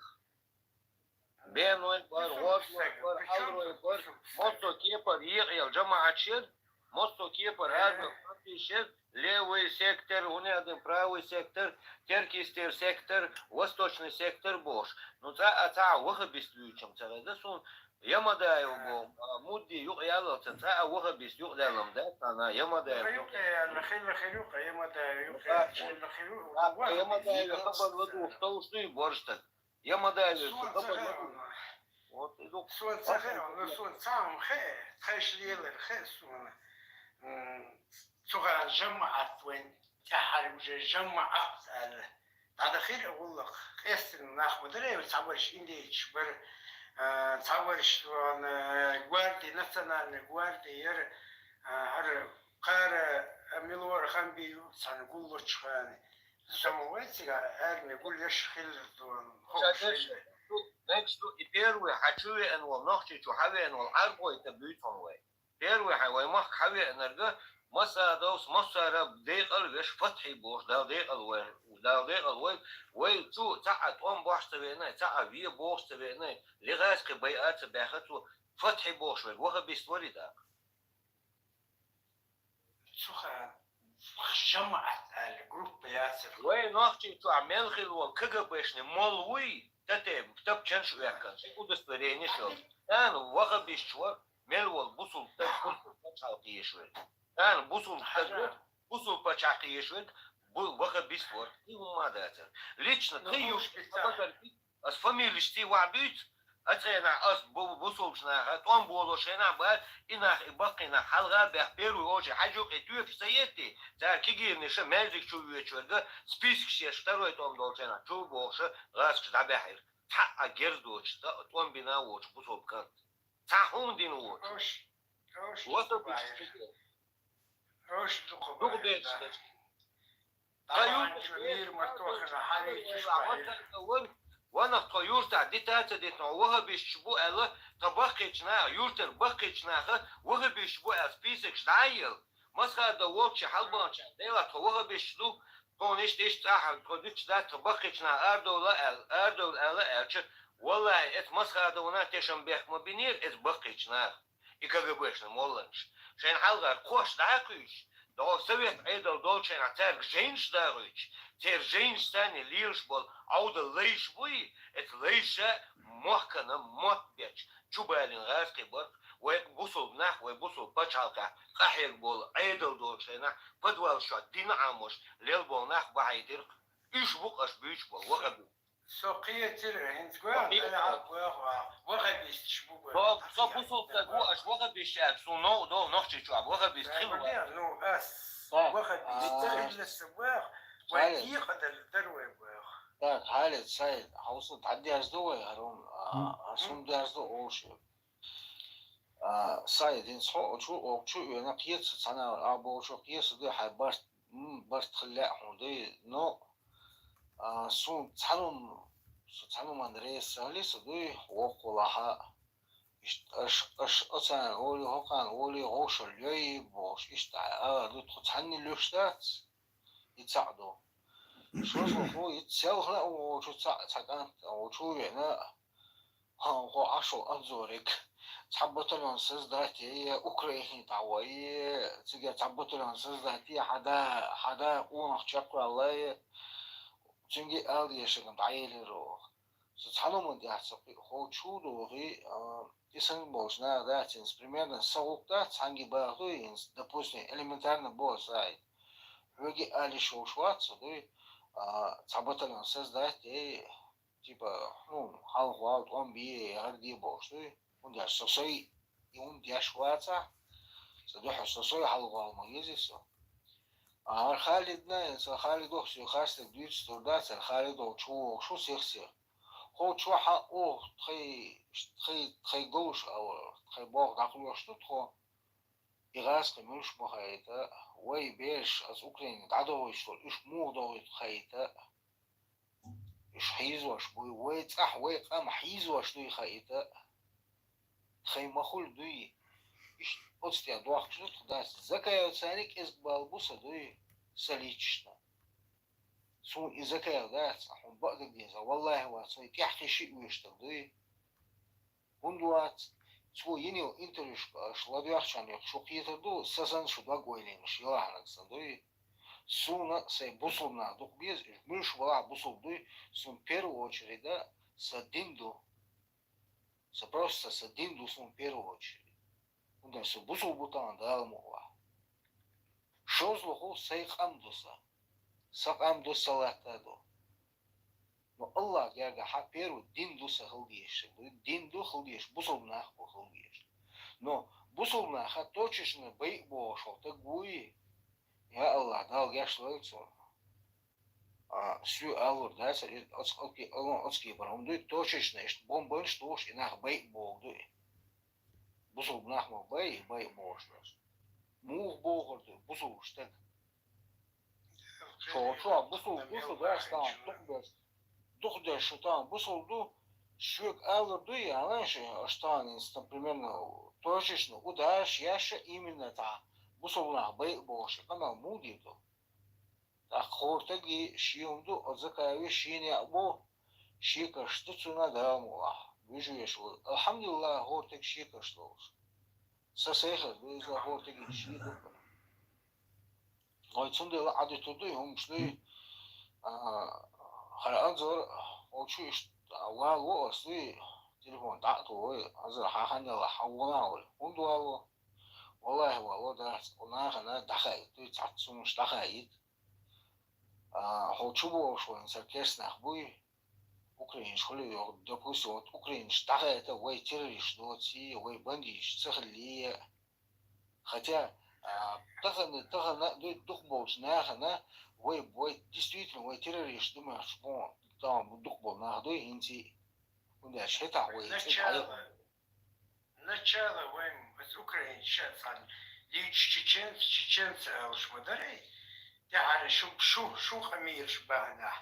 Беной бара, гӀозлой бара, хьалрой бара, массо кепара екъаелла жамаӀаташ яра, массо кепара арабевлла партеш яра, левый сектор, хӀунда аьлла правый сектор, теркистер сектор, восточный сектор бохуш. Ну, цкъа а цхьа а вахабист вуьйцуш-м ца хеза суна, Ямадаев боху, а, Мудди юкъа яллалц, цкъа а вахабист юкъадаьлла-м дац цхьанна, Ямадаев юкъа. Юкъа яьлла, хилла хир ю-кх, Ямадаев юкъа яьлла, хилла хир ю, а, Ямадаев хабар ладугӀуш товш дуй борш стаг? Ямадаев хабар ладугӀуш. Вот, и ду-, суна ца хаа, ну, суна цхьа хӀума хаа, тхайша лелар хаа суна. М, цу хана жамаӀат вайн тӀаьххьара уже жамаӀат аьлла. ДӀадахира а гӀуллакх, къестина нах ма дара, цхьабарш индейцаш бара, а, цхьабарш ван, а, гварди, национальный гварди яра, а, хӀара кхара, а, мила вара хан бий ю, цхьана гуллучу хана. Со ма вай цига арми гулъеш хилла ду, ховш хилла. Декс ду, и первый хьан чу веана волу, нохчий чу хьан веана волу Ӏарбой тӀе буьйцу хьуна вай. Первый хьайн вай махка хьан веанарг, Масадовс, Масара декъал веш, Фатхьи бохуш, Дала декъал вай, Дала декъал вай, вай чу цхьа а тӀом бохьуш ца веана, цхьа а ве бохуш ца веана, легӀаьс кхин байа а ца баьхна цо, Фатхьи бохуш верг, вахабист вара и тӀаккха. Цу хана жамаӀат аьлла группа яцара. Вай нохчий чохь мел хилла волу КГБшни молла вуй, тате, тапчанаш а ваьккхина, удостоверенеш а йолуш. Царна вахабисташ вара, мел волу бусулба стаг, бусулба пачхьалкх езаш верг. Царна бусулба стаг вара, бусулба пачхьалкх езаш верг, бу-, вахабист вара. И хӀумма а дацара. Лично тхайн юрт, ас фамилешций ваха дуьйцу, оцу хенахь ас бу-, бусулбачу наха, тӀом болуш хенахь бара, и нах, и баккхий нах хьалха а баьхна, первый очередь хьаьжу-кх и тоьпаш ца эттий, цара кегийрнаш а маьждиг чу воьдуш верг, спискаш еш, второй тӀом долчу хенахь чу бохуш, гӀазкхаша дӀабаьхьира. Цхьа а герз доцуш, тӀом бина а воцуш бусулба кӀант. Цхьа хӀума дина воцуш. Васа бийцаш ду. Дукха бийцаш ду. Тхан юртахь ванах тхо юртахь дита а ца дитина, вахабисташ бу аьлла, тхан баккхийчу наха, юртара баккхийчу наха вахабисташ бу аьлла списокаш дӀа а елла, Масхадов волчу хьалабаханчарна, делахь тхо вахабисташ ду, тхуна иштта, иштта цӀахь, тхо дуьтуш дац, тхан баккхийчу наха арадовла аьлла, арадовла аьлла аьлча, валлахӀи, эцу Масхадовна тешам бехк ма бинера эцу баккхийчу наха. И КГБшна молланаш. Шайна хьалхара кхош дӀа а кхуьйсуш, догӀу совет Ӏедал долчу хенахь цаьрга жайнаш дагӀуьйтуш, церан жайнаш санна лелаш болу Ӏовдал лайш буй, эцу лайша мохкана мотт бечу, чубалийна гӀазкхий барт, вай бусулба нах, вай бусулба пачхьалкхехь къахьега болу Ӏедал долчу хенахь, подвал чохь дин Ӏамош лел болу нах бахьийтира, уьш бу-кх аша буьйцуш болу вахабисташ. Со кхетира, хӀинца гоьгӀна, вахабисташ бу бара. Со бусулба стаг ву, аша вахабисташ аьлча, суна новкъа догӀу Нохчийчохь вахабист хила вац. Ну, ас вахабист хилла ца боху, вай декъадала дара вай боху. Так, Халид, Саид, хьовса дӀадерзаду вай хӀара хӀума, а, ас хӀума дерзаду олуш. А, Саид, хӀинца хьо чу, оха чу а вена, кхета цхьана а болчу кхета дуй хьайн барт, м, барт хила лаьа хьуна дуй, но, а, суна цхьана хӀума, со цхьана хӀуманна реза ца хили со дуй, воккхалахьа. Иштта аш, аш оцарна олий, хӀокхарна олий, гӀовшал йой бохуш, иштта ала ду, тхо цхьанне луьйш дац, и цхьаъ ду. ШозлагӀа и селхана а ву вочу цхьаъ, цхьа кӀант а ву чу а веана, хьан кхо Ӏаш волу обзориг, цхьа батальон создать е, Украине дӀавой, цига цхьа батальон создать е, хьан да, хьан да къонах чекхваьлла е, цуьнга а ала дезарг дӀаелира оха. Со цхьана хӀуманна тӀехь ца кхиъ, хьо чу а дохий, а, и санна болчу наха дац, хӀинца примерно сан гӀуллакх дац, цхьаьнгге бахадо хӀинца, допустим, элементарно боху Саид. Хьоьга а ала йиш йолуш вац со дуй, а, цхьа батальон создать е, типа, ну, хьалха вал тӀом бе, яхар де бохуш дуй. ХӀунда аьлча со сай, и хӀунда деш вацахь, сан дуьхьа со сай хьалха вал ма везий со. А хӀара Халидна, сан Халидох соьга хастарг дуьйцуш дара дац, хӀара Халидо чу вогӀуш ву сих-сиха. Хо чу хьан оха тхай, тхай, тхай говш а вара, тхай болх дӀакхоьхьуш ду тхо. И гӀазкхий муьлш бу хаийта, вай бераш аса Украине дӀадохуьйтуш долу, уьш муха дохуьйту хаийта, уьш хьийзош буй, вай цӀахь, вай къам хьийзош дуй хаийта, тхай ма хуьлу дуй, иштта оцу тӀе дохкуш ду тхо дац, Закаевцарий кӀезиг бала бу сан дуй, сан лична. Суна и Закаев дац, хьуна бакъдерг деза, валлахӀи вац, вай тӀехь кхин шиъ вуьйш дерг дуй. ХӀунда вац, цо йина йолу интервьюшка аша ладоьгӀчарна юкъа шу кхетар ду, сан санна шу дог вайлийнаш ялахьанаг сан дуй. Суна сайн бусулба нах дукха беза, уьш муьлш балахь бусулба дуй, суна первую очередь а сан дин ду. Сан просто сан дин ду суна первую очередь. ХӀунда со бусулба ву тахана Дала мукъалахь. ШозлагӀа сайн къам ду сан. Сан къам ду, сан латта ду. Но Аллах гергахь первый дин ду сан хила дезаш, дин ду хила дезаш, бусулба нах бу хила дезаш. Но бусулба наха точечно байъа бохуш волу таг вуй, я Аллах, Дала гечдойла цунах. А, соьга алур дац, иза оцу, оцу, оцу кепара хӀума дуй, точечно иштта бомбанаш тухуш и нах байъа боху дуй. Бусулба нах ма бай, и байъа бохуш долуш. Муха бохур ду бусулба стаг? Шо, шо, бусулба, бусулба, аш тахана дукхадерш, дукхадерш шу тахана бусулба ду, шоьга алур дуй, аьлла, ши, аш тахана, например, точечно, удаш, яша, именно та, бусулба нах байъа бохуш, къамел муха дийр ду? ТӀаккха хӀора стаге шен хӀума ду, оцу Закаеве шен некъ бу, шен каш ду цунна Дала мукъалахь, вуьжу веш ву. Алхьамдулиллах, хӀора стаг шен каш долуш. Сан сехар ду иза, хӀора стаге шен ду. Вай цундела Ӏадиту дуй, хӀумаш дуй. А, хӀара Анзор, вовчу иштта вала во ас дуй, телефон дӀа а ту вай, Анзор, хьан хан яла, хьан вона а вали. ХӀунда вало? Валлахи, вало дац, кху нахана дӀахаийта дуй, цхьацца хӀумаш дӀахаийта. А, хьо чу бохуш вайн сан керс нах буй, украинаш хуьлий, допустим, вот украинаш дӀахаийта, вай террорист доций, вай бандиташ ца хиллий. Хотя, а, тахана, тахана а дуй, дукхаболчу нахана, вай, вай, действительно, вай террорист ду моьттуш боху, там дукхаболу нах дуй, хӀинца а. ХӀунда аьлча хӀетахь вай цӀе дӀа- Начало вайн, оцу украинча цхьана лийча чеченцы, чеченцы алуш ма дарий? ТӀаьхьара шу, шу, шу къамелаш бахьанехь,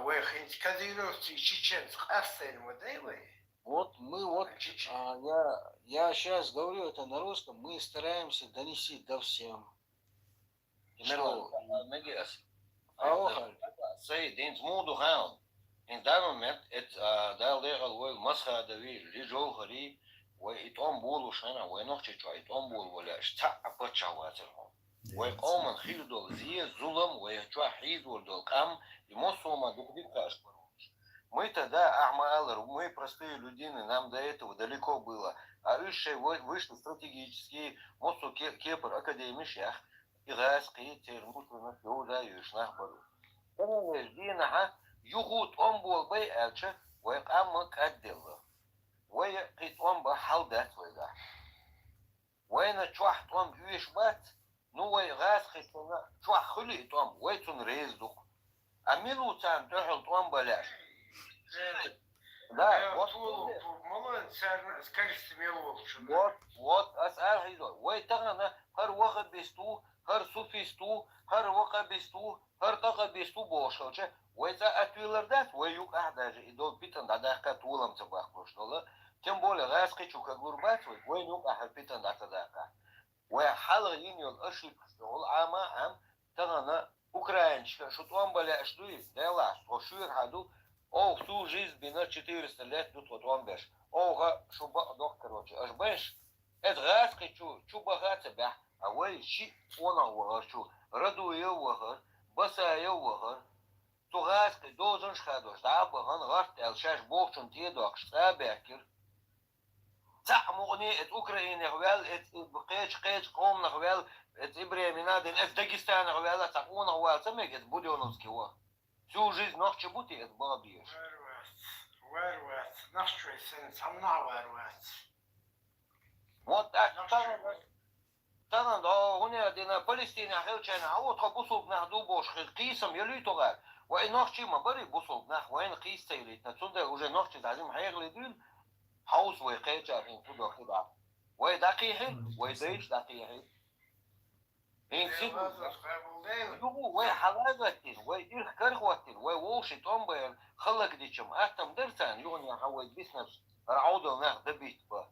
вай хӀинца кадыровцы и чеченцы къастайна ма дай вай? Вот мы вот, а, я, я щас говорю это на русском, мы стараемся донести до всем. Мерлан, а, мега ас. Алло, Хайр. Сай, динца муха ду хаьлла? ХӀинца дан момент, эц, а, Дала декъал войла Масхадови, Лиджовхари, вай и тӀом болуш хьаьна, вай нохчий чохь и тӀом болу валя, аш цхьаъ а паччахь вацара хьо. Вай къоман хир долу зе, зулам, вай чохь хьийзор долу къам, и массо а ма дукха дика хууш бара. Мы тогда, ахьа ма аллара, мы простые людины, нам до этого далеко было. А уьш шайн вай, вышли стратегические, массо ке-, кепара академиш яхь, и гӀазкхий, церан муслимаш йовза а йоьшу нах бара. Тахана вай дийнахьа, юха тӀом болабай аьлча, вай къам ма кӀадделла. Вай кхин тӀом бан хьал дац вайгахь. Вайна чохь тӀом оьшуш бац, ну, вай гӀазкхашна чохь хуьлу и тӀом, вай цунна реза ду-кх. А мила ву царна дуьхьал тӀом бан лаьаш? Да, вот, вот, вот, ас аьлла хьийзо. Вай тахана хӀара ваххабист ву, хӀара суфист ву, хӀара ваххабист ву, хӀара къакъабист ву бохуш хилча, вай цкъа а атвелар дац, вай юкъахь даже и долу питана дӀадаккха толам ца баккхалуш долу. Тем более гӀазкхи чу каглур бац вай, вайна юкъахь хӀара питана дӀа ца даккхахь. Вай хьалха йина йолу ошибкаш ду, гӀур Ӏама а Ӏам, тахана украинчка шу тӀом бан лаьаш дуй, делахь, тхо шуьйра хьан ду, оха всю жизнь бина четыреста лет ду тхо тӀом беш. Оха шу бакъ доккхарочу, аша байш? Эцу гӀазкхи чу, чу баха а ца баьхьа, а вай шиъ къонах вахар чу, Радуев вахар, Басаев вахар. Цу гӀазкхи дозанаш хадош, дӀа а бахана, гӀарт аьлла шаьш бохучун тӀе а доккхуш, цкъа а баьхкира. Цхьаъ мукъане эцу Украинех ваьлла, эцу кхечу, кхечу къоманах ваьлла, эцу Ибрахим Инадин, эцу Дагестанах ваьлла, цхьа къонах вала ца мега эцу Будённовский ваха. Всю жизнь нохчи бу те эцу баха безаш? Вар вац, нах чуй сан, цхьаннахьа вар вац. Вот так, нах чуй. Тахана, о, хӀуне а дина, Палестине хилчайна, а вот тхо бусулба нах ду бохуш хир кхийсам ялуьйту гӀар. Вай нохчий ма барий бусулба нах, вайна кхийса ца йилийтина. Цундела уже нохчий дӀазим хьехале дуьйна, хьовса вай кхечархин цу доху да. Вай дӀакхийхьира, вай дайша дӀакхийхьира. ХӀинца сига юху вай хьалагӀаттина, вай ирх карахӀоттина, вай вовши тӀом байна, халлаг дичам аттам дара царна, юханехьа вай биснарш, хӀара Ӏовдал нах дабитта ба.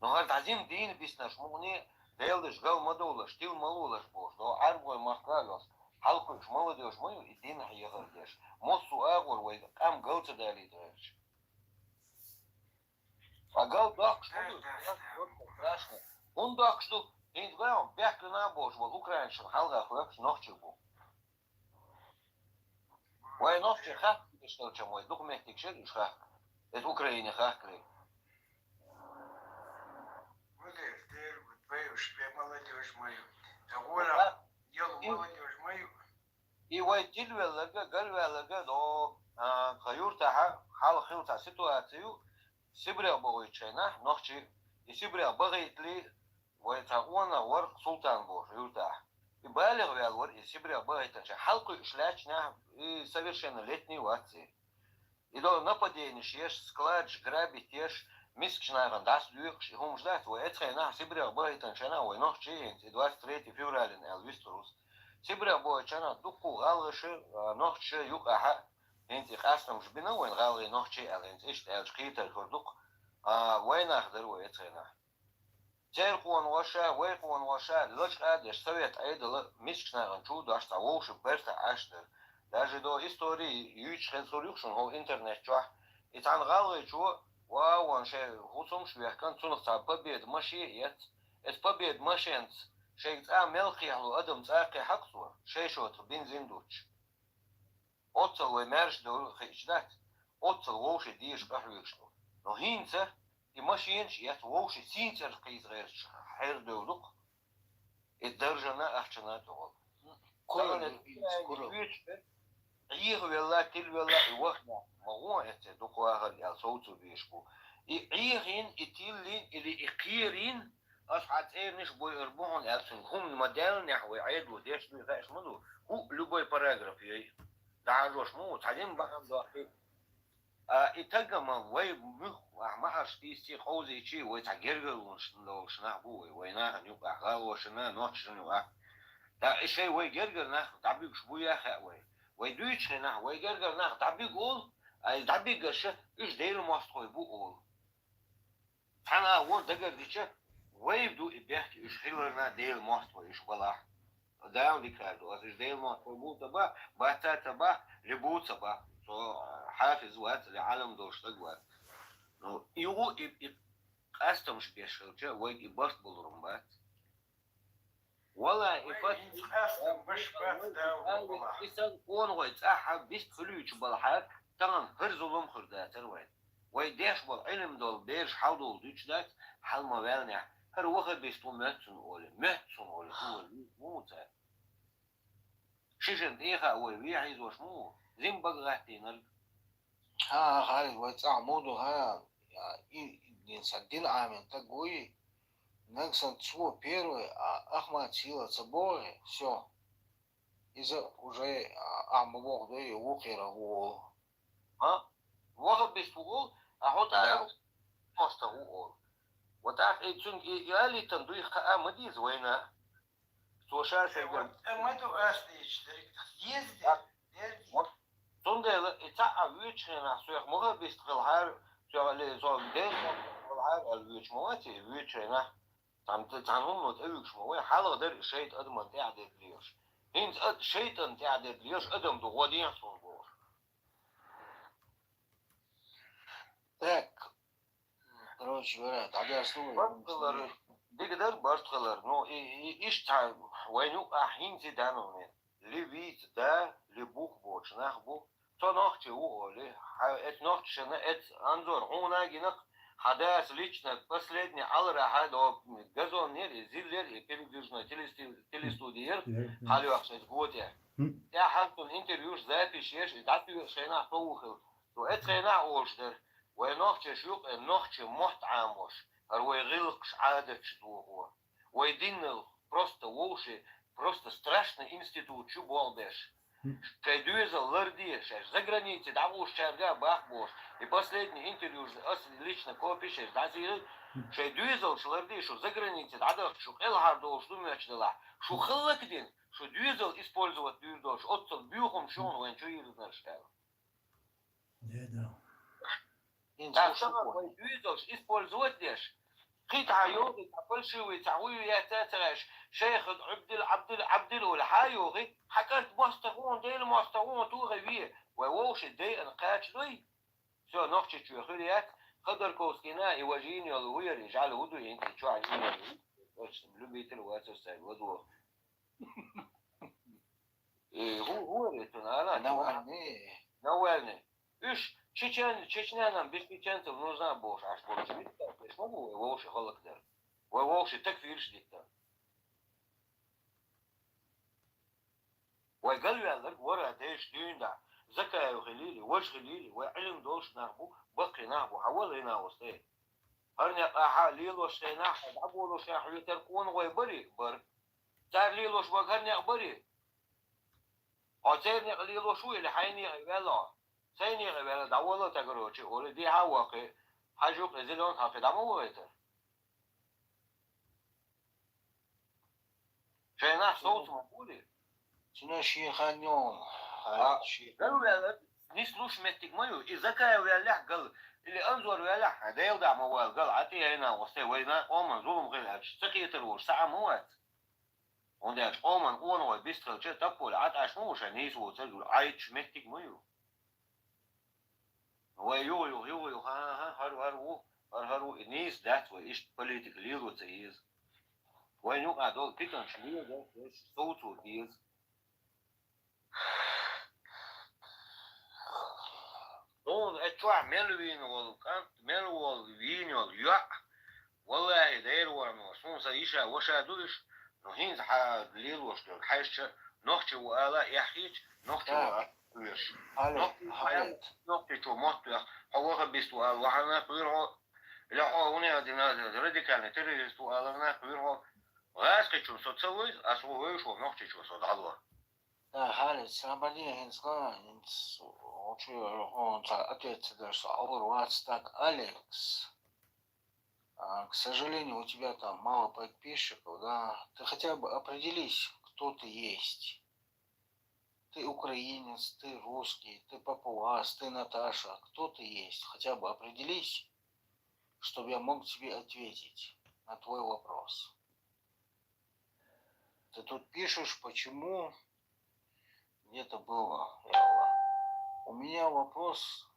Но хӀара дӀазим дийна биснарш мукъане, Делдаш гал ма довлаш, тил ма лолаш бохуш, до Ӏарбой махка а йолуш, хьалкхуьуш молодёжь ма ю, и дин хьехар деш, массо а агӀор вай къам гал ца далийта гӀерташ. Ткъа гал доккхуш ма ду, страшно. ХӀунда доккхуш ду? ХӀинца баьхна, бехкана а бохуш болу украинашна хьалха хьоькхуш нохчий бу. Вай нохчий хатта деш хилча, вай дукха меттиг шера уьш хатта. Иза Украине хаттале. Валер, дер, вот вай уж бе молодёжь мою. Да воля, делу молодёжь мою. И вай тилвелларга, галвелларга, но, а, тхан юртахьа хьалха хилла цхьа ситуаци ю, Сибрех бахийтинчу хенахь нохчий, и Сибрех бахийтале, вай цхьа къонах вара Султан бохуш юртахь. И балех ваьлла вара, и Сибрех бахийтинчу хьалкхуьуш лаьттачу нахь, и совершенно летний вац и. И до нападениш еш, складш грабить еш, мискачу нахана дӀасадоькъуш, и хӀумаш дац, вай эцхьенахь Сибрех бахийтинчу хенахь вай нохчий хӀинца, и двадцать третье февралина аьлла вистхуьлуш. Сибрех бахийтинчу хенахь дуккха гӀалгӀаша, а, нохчаша юкъахьа, хӀинца и къастамаш бина вайн гӀалгӀай нохчий аьлла, хӀинца иштта аьлча кхетар хир ду-кх, а, вайнах дара вай эцхьенахь. Церан къонахоша, вай къонахоша, лачкъа а деш, совет Ӏедала мискачу нахана чу а дош цхьа вовшашка бертахь Ӏаш дара. Даже до истории юьйцуш хеза хуьлу-кх шуна хӀокху интернет чохь, и цхьана гӀалгӀайчо, вау, ван шайн хӀусамаш а вехкан, цунах цхьа победа маше а эцна, эцу победа машенца шайга цкъа мел кхехьало адам цкъа а кхехьа-кх цо, шайн шотах бензин дуттуш. Оццул вай маьрша девр хиъча дац, оццул вовшийн дезаш къахьоьгуш ду. Но хӀинца и машенаш а эцна вовшийн сийна цӀерах кхийса гӀерташ хьердевр ду-кх. И даржана а, ахчана а тӀехула. Кура, Тахана кура. Оьцуш, Ӏехавелла, тилавелла и вахана, ма гӀо эццехь дукха вахар аьлла совцур дезаш бу. И Ӏехийна, и тиллийна или и кхерийна, ас хьан цӀерниш буй эр бу хьуна аьлла, цуьнга хӀумма ма-даьллинехь вай Ӏедало деш дуй хаьаш ма ду, хӀуъа любой параграф яй. ДӀахьажош ма ву, цхьа дин бахьана дохкий. А, и таггама вай муьх, ахь маьӀарш тийсчий, къовзийчий, вай цхьа гергарлонаш долуш нах бу вай, вай нахана юкъахь, гӀалгӀашна, нохчашна юкъахь. ТӀаккха и шайн вай гергара нах дӀабуьгуш буй а хаьа вай. Вай дуьйцучу хенахь, вай гергара нах дӀабуьгу олу, а и дӀабиггарша, уьш Делан мостагӀой бу олу. Цхьана агӀор дагардича, вай ду и бехке уьш хиларна, Делан мостагӀой уьш балахь. Дала дика хир ду, ас уьш Делан мостагӀой бу ца боху, бац а ца боху, ли бу ца боху. Со хьафиз вац, ли Ӏалам долуш стаг вац. Ну, и ву и, и къастамаш беш хилча, вайга и барт болур-м бац. Валла, и барт, вай хӀинца къастам беш бац, Дала вай, валла. И сан къонахой цӀахь а бист хуьлуьйтуш балахьара, тахана хӀара зулам хир дацара вайн. Вай деш болу Ӏилма долу бераш хьал долу дуьтуш дац, хьал ма ваьллинехь, хӀара вахабист ву моьтту суна олий, моьтту суна олий, хӀун вара, вуьйцу ма ву цара. Шишан тӀе а хаьа вай, вен хьийзош ма ву, зим бага гӀаттийнарг. Хьан, хьан, вай цӀахь муха ду, хьан, и, и, дин сан дин Ӏамин таг вуй, наг сан цо первый, а, Ахмат сила ца бохий, всё. Иза уже, а, ахьа ма боху дуй, ву кхера ву олу. А? Вахабист ву олу, а хьо тӀаккха мостагӀа ву олу. Вот тӀаккха и цуьнга и, и алийтан дуй хаа ма деза вайна. Цо ша шайга. Э, ма ду ас дийча дерг, еза дерг, дерг. Вот. Цундела и цхьаъ а вуьйчу хенахь, соьх мухабист хилахьара, соьх али, со Дела мохк хилахьара аьлла вуьйчу ма вац и, вуьйчу хенахь. Цхьана, цхьана хӀумано тӀе вуьгуш ма вай, хьалха дара и шайтӀа адаман тӀаьхьа дерг лелаш. ХӀинца ад-, шайтӀан тӀаьхьа дерг лелаш адам ду гӀо дехьа суна бохуш. Так. Короче говоря, дӀадерза вай. Барт хилар, дика дара барт хилар. Ну, и, и, иштта вайн юкъахь хӀинца и данал мен. Ли вийца да, ли бух боцу нах бу. Цо нохчи ву олий. Хьан эцу нохчашна, эцу Анзор хьуна а гина-кх, хьан дас лично последний Алра хьан до газон яра, и зил яра, и передвижной телести-, телестуди яра, хьан лоьхуш эцу го тӀе. ТӀаьхьа цунна интервьюш, запись еш, и дӀатоьхуш хенахь со ву хила. Эцхьанахь олуш дара, вай нохчаша юкъе нохча мотт Ӏамош, хӀара вай гӀиллакхаш, Ӏадаташ дохо. Вай динал просто вовше, просто страшный институт ю болх беш. Шайн доьзал ларде, шаьш загранице дӀагӀуш чарга бах бохуш. И последний интервью ас лично копи шаьш дӀасийриг, шайн доьзалш ларде, шу загранице дӀадахча, шу кӀелхьардолуш ду моьттуш делахь, шу хӀаллакдина, шу доьзал использовать дуьйр долуш, оццул буьйхамаш ю хьуна вайн чу йирзинарш аьлла. Да, да. ТӀаккха вай доьзалш использовать деш, кхин цхьа йогӀий, цхьа фальшивый, цхьа хӀун ю яц а ца гӀеш, шайх Ӏабдил, Ӏабдил, Ӏабдил олу хьан йогӀий, хьан кӀант мостагӀа ву хьуна, Делан мостагӀа ву хьуна, тухий ве, вай вовшийн дайъана кхача дуй? Всё, Нохчийчоь хир яц, Ходорковскийна и важийна йолу ву яра, и жӀаьла хӀун ду хӀинца чохь йина йолу, точно, любитель вацара сайн вазо. И хӀу-, хӀун вара цунна ала? Навальный. Навальный. Уьш чечен-, Чечня нам без чеченцев нужна бохуш Ӏаш болчу меттехь, ма бу вай вовшийн хӀаллакдан. Вай вовшийн такфирш диттан. Вай галваьлларг вара дайша дуьйна дӀа. Закаев хилийла, важа хилийла, вай Ӏилма долуш нах бу, баккхий нах бу, хьан вала гӀина ву стей. ХӀара некъ ахьа лелош шайнахь, хьан дӀаболуш шайн хьоьтар къонахой барий? Бара. Цара лелош бага хӀара некъ барий? Хьо церан некъ лелош ву или хьайн некъе ваьлла хьо? Сайн некъе ваьлла, дӀавала тӀаккха рочи, олий, дехьа а ваккхий, хьажа юкъе зелёнка хьалхе дӀа ма вахийтара. Шайн нах совца ма хуьлий? Цуьнан шен хан йолу, а, шен. Гал ваьлла, нислуш меттиг ма ю. И Закаев ваьллехь гал, или Анзор ваьллехь, хьан Дела дӀа ма вала гал, Ӏа тӀе айна васте, вайна къоман зулам хилла аьлча, ца кхетар волуш, схьа а ма вац. ХӀунда аьлча къоман къонахой бистхилча, таппули Ӏа тӀаш ма ву шайн нийса воцург, Ӏайташ меттиг ма ю. Вай юха-юха, юха-юха, хӀан-хӀан, хӀара, хӀара ву, хӀара, хӀара ву, и нийса дац вай, иштта политика лело ца еза. Вайна юкъа долу питанаш лело дац, вай совцо деза. Суна и чохь мел вийна волу кӀант, мел волу вийна йолу йоӀ, валлахӀи, дера варно, суна сан йиша, ваша ду уьш, ну хӀинца хьан лелош дерг, хьаьжча, нохчи ву ала эхь хеташ, нохчи ву ала оьшуш. Нохчи ву ала, нохчичо мотт вех, хьо ваххабист ву ала, вахана хуьйра хьо, или хьо хӀунда дина радикальный террорист ву аларна хуьйра хьо. ГӀазкхичун со ца вевза, ас ву вевзаш волу нохчичо со дӀало. Да, Алекс, Рамадин, хӀинца, хӀинца, ответ ца даш со, Аллур вац так, Алекс. А, к сожалению, у тебя там мало подписчиков, да? Ты хотя бы определись, кто ты есть. Ты украинец, ты русский, ты папуас, ты Наташа. Кто ты есть? Хотя бы определись, чтобы я мог тебе ответить на твой вопрос. Ты тут пишешь, почему где-то было. Я, у меня вопрос,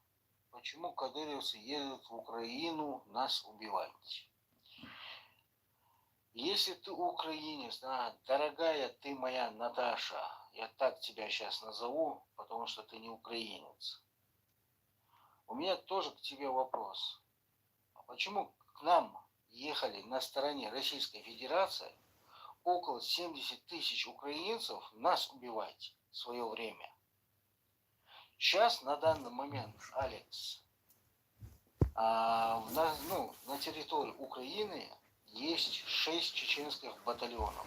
почему кадыровцы едут в Украину нас убивать? Если ты украинец, да, дорогая ты моя Наташа, я так тебя сейчас назову, потому что ты не украинец. У меня тоже к тебе вопрос. А почему к нам ехали на стороне Российской Федерации около семьдесят тысяч украинцев нас убивать в свое время? Сейчас, на данный момент, Алекс, а, в на, ну, на территории Украины есть шесть чеченских батальонов.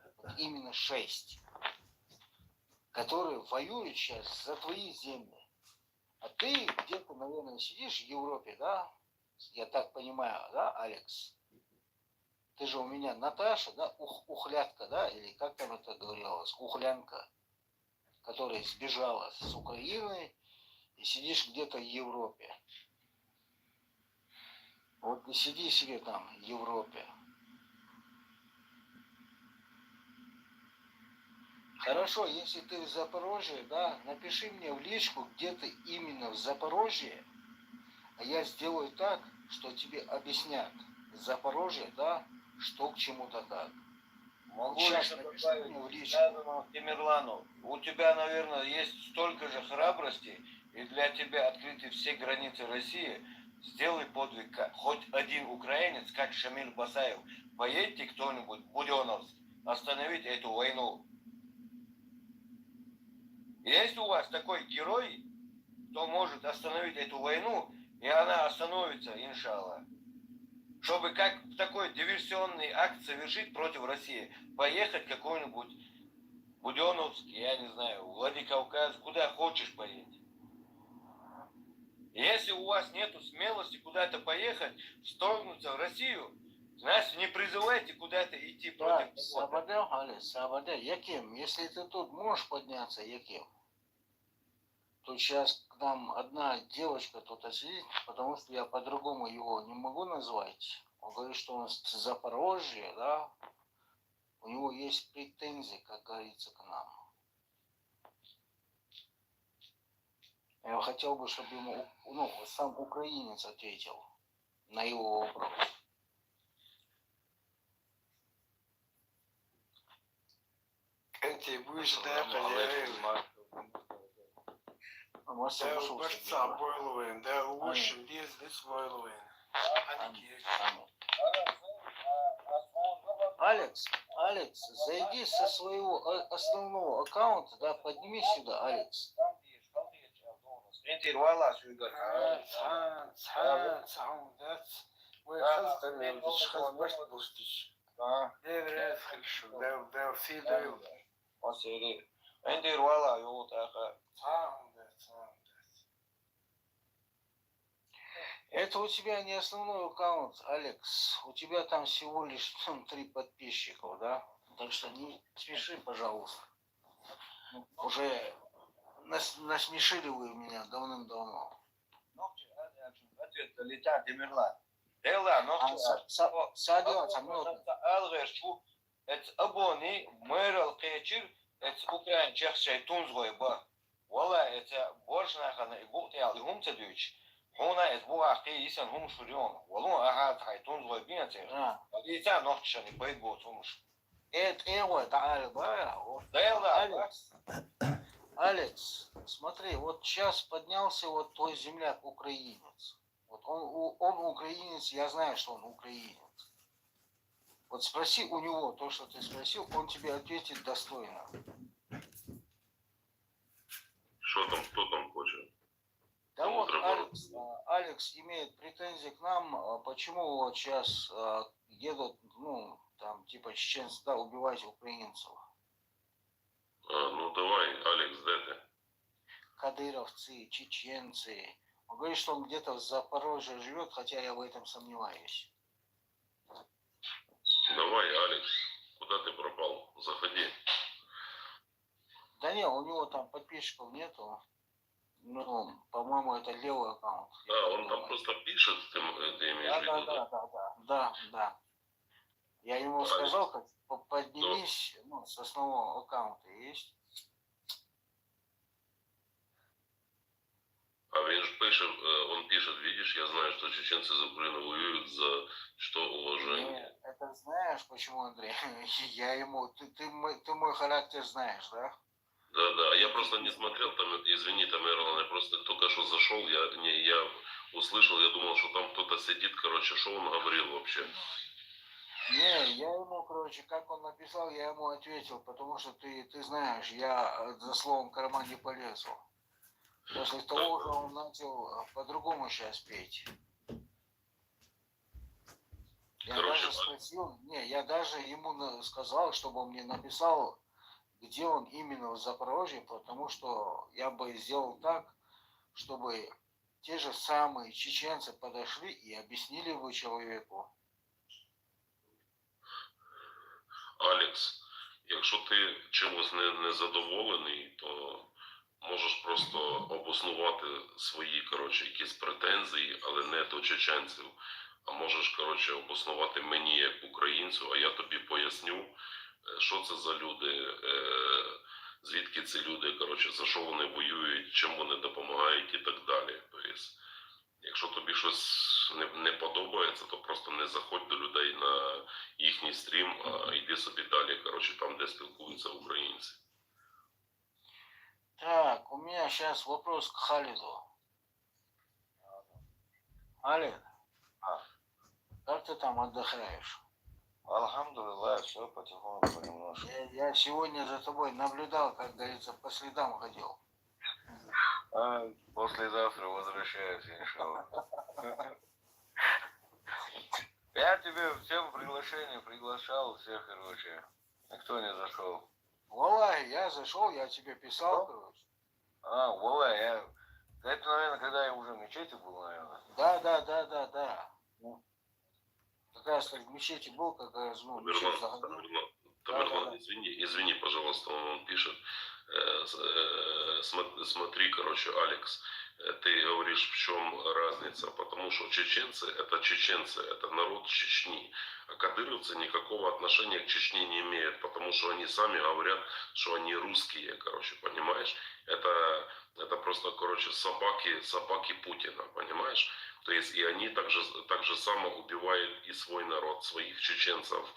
Вот именно шесть, которые воюют сейчас за твои земли. А ты где-то, наверное, сидишь в Европе, да? Я так понимаю, да, Алекс? Ты же у меня Наташа, да? Ух-, ухлядка, да? Или как там это говорилось? Ухлянка, которая сбежала с Украины и сидишь где-то в Европе. Вот и сиди себе там, в Европе. Хорошо, если ты в Запорожье, да, напиши мне в личку, где ты именно в Запорожье, а я сделаю так, что тебе объяснят в Запорожье, да, что к чему-то как. Могу сейчас ещё напишу добавить, мне в личку. Сказанному Тамерлану: у тебя, наверное, есть столько же храбрости, и для тебя открыты все границы России. Сделай подвиг, как хоть один украинец, как Шамиль Басаев. Поедьте кто-нибудь в Будённовск, остановить эту войну. Есть у вас такой герой, кто может остановить эту войну, и она остановится, иншаллах. Чтобы как такой диверсионный акт совершить против России, поехать какой-нибудь Будённовск, я не знаю, Владикавказ, куда хочешь поедь. Если у вас нету смелости куда-то поехать, вторгнуться в Россию, значит, не призывайте куда-то идти против Так, Сабаде, Али, Сабаде, Яким, если ты тут можешь подняться, Яким, то сейчас к нам одна девочка тут сидит, потому что я по-другому его не могу назвать. Он говорит, что он с Запорожья, да? У него есть претензии, как говорится, к нам. Я хотел бы, чтобы ему, ну, сам украинец ответил на его вопрос. Эти будешь да, Ассаламу алейкум. А может, Да, ушел барца сюда? Бойловин, да, лучше лезь, лезь Бойловин. Алекс, Алекс, зайди со своего э, основного аккаунта, да, поднимись сюда, Алекс. Enti ruala suiga. Цаан, цаан, цаан, да. Ой, хаз да, мелдиш, хаз баш булштиш. Да, да, хорошо, да, да, все да. Osiri. Enti ruala yolta. Цаан, да, цаан, да. Это у тебя не основной аккаунт, Алекс. У тебя там всего лишь там, три подписчиков, да? Так что не смеши, пожалуйста. Уже нас- насмешили вы меня давным-давно. Ответ летят Демирлан. Дела, но А, са- са- Садио, со мной. Алгерчу, это абони, мэрал кечир, это украин чехчай тунзгой ба. Вала, это боршнахана и гутял и хумца дюч. Хуна это буа кей исан хум шурион. Валун аха тай тунзгой бинацер. А, Лица нохчани байт бот хумш. это его, это Альба. Вот. Дела, Алекс, Алекс, смотри, вот сейчас поднялся вот твой земляк украинец. Вот он, у- он украинец, я знаю, что он украинец. Вот спроси у него то, что ты спросил, он тебе ответит достойно. Що там, хто там хоче? Да Ну, вот треба- Алекс, а, Алекс имеет претензии к нам, а, почему вот сейчас едут, ну, там, типа, чеченцы, да, убивать украинцев. А, ну давай, Алекс, де ти? Кадыровцы, чеченцы. Он говорит, что он где-то в Запорожье живет, хотя я в этом сомневаюсь. Давай, Алекс, куда ты пропал? Заходи. Да не, у него там подписчиков нету. Ну, по-моему, это левый аккаунт. Да, он там просто пишет, ты, м- ты имеешь Да, в да, виду, да, да? Да, да, да, да. Я ему сказал, как, «По- поднимись, ну, с основного аккаунта есть. А він ж пише, е, он пишет, видишь, я знаю, что чеченцы за Украину воюют за что уважение. Не, это знаешь почему, Андрей? Я ему, ты, ты, мой, ты мой характер знаешь, да? Да, да, я просто не смотрел, там, извини, Тамерлан, я просто только что зашел, я, не, я услышал, я думал, что там кто-то сидит, короче, что он говорил вообще? Не, я ему, короче, как он написал, я ему ответил, потому что ты, ты знаешь, я э, за словом в карман не полезу. После того, как он начал э, по-другому сейчас петь. Я Короче, даже спросил, не, я даже ему на- сказал, чтобы он мне написал, где он именно в Запорожье, потому что я бы сделал так, чтобы те же самые чеченцы подошли и объяснили бы человеку. Алекс, якщо ти чимось не, не задоволений, то можеш просто обоснувати свої, коротше, якісь претензії, але не до чеченців. А можеш, коротше, обоснувати мені як українцю, а я тобі поясню, е, що це за люди, е, звідки ці люди, коротше, за що вони воюють, чим вони допомагають і так далі. Тобто, якщо тобі щось не, не подобається, то просто не заходь до людей на їхній стрім, а йди собі далі, коротше, там, де спілкуються українці. Так, у меня сейчас вопрос к Халиду. Халид, А. Как ты там отдыхаешь? Алхамдулиллах, все потихоньку, понемножку. Я, я сегодня за тобой наблюдал, как говорится, по следам ходил. А, послезавтра возвращаюсь, иншаллах. Я тебе всем приглашение приглашал, всех, короче. Никто не зашел. Валлахи, я зашел, я тебе писал, короче. А, валлахи, я... Это, наверное, когда я уже в мечети был, наверное. Да, да, да, да, да. Как раз ты в мечети был, как раз, ну, мечеть Тамерлан, заходил. Тамерлан, Тамерлан, извини, извини, пожалуйста, он, он пишет. Э, с- э, смо- смотри, короче, Алекс, э, ты говоришь, в чем разница? Потому что чеченцы — это чеченцы, это народ Чечни. А кадыровцы никакого отношения к Чечне не имеют, потому что они сами говорят, что они русские, короче, понимаешь? Это, это просто, короче, собаки, собаки Путина, понимаешь? То есть и они так же, так же само убивают и свой народ, своих чеченцев.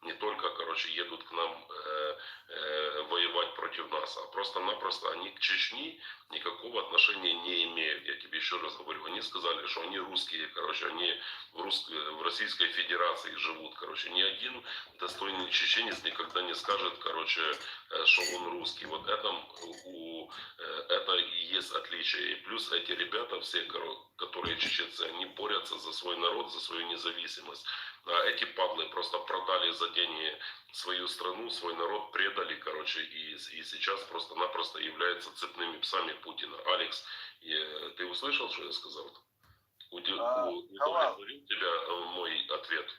Не только, короче, едут к нам э, э, воевать против нас, а просто-напросто они к Чечне никакого отношения не имеют. Я тебе еще раз говорю, они сказали, что они русские, короче, они в, Рус... в Российской Федерации живут, короче. Ни один достойный чеченец никогда не скажет, короче, э, что он русский. Вот это, у, э, это и есть отличие. И плюс эти ребята все, коро- которые чеченцы, они борются за свой народ, за свою независимость. А эти падлы просто продали за деньги свою страну, свой народ предали, короче, и, и сейчас просто-напросто являются цепными псами Путина. Алекс, э, ты услышал, что я сказал? Уди- А, у- Кавал. Удовлетворил тебя э, мой ответ?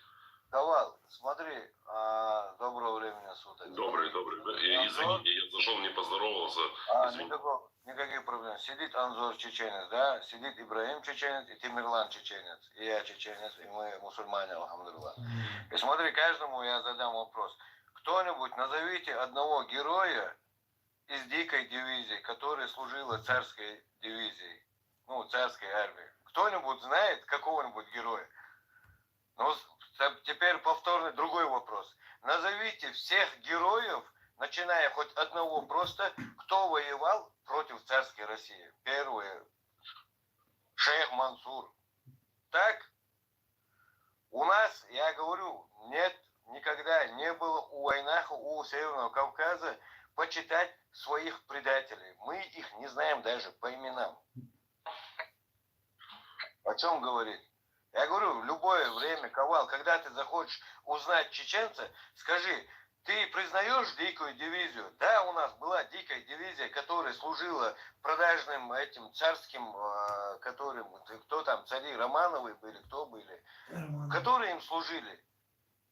Кавал, смотри, а, доброго времени суток. Добрый, Смотри, добрый. Э, Анзор, Извини, я зашел, не поздоровался. а, Извини. никакого, никаких проблем. Сидит Анзор чеченец, да? Сидит Ибрагим чеченец, и Тамерлан чеченец, и я чеченец, и мы мусульмане, алхамдулилла. И смотри, каждому я задам вопрос. Кто-нибудь назовите одного героя из дикой дивизии, который служил в царской дивизии, ну, царской армии. Кто-нибудь знает какого-нибудь героя? Ну, с- т- теперь повторный другой вопрос. Назовите всех героев, начиная хоть одного просто, кто воевал против царской России. Первое. Шейх Мансур. Так? У нас, я говорю, нет, никогда не было у Вайнаха, у Северного Кавказа почитать своих предателей. Мы их не знаем даже по именам. О чем говорить? Я говорю, в любое время, Кавал, когда ты захочешь узнать чеченца, скажи, ты признаешь дикую дивизию? Да, у нас была дикая дивизия, которая служила продажным этим царским, э, которым, кто там, цари Романовы были, кто были, которые им служили.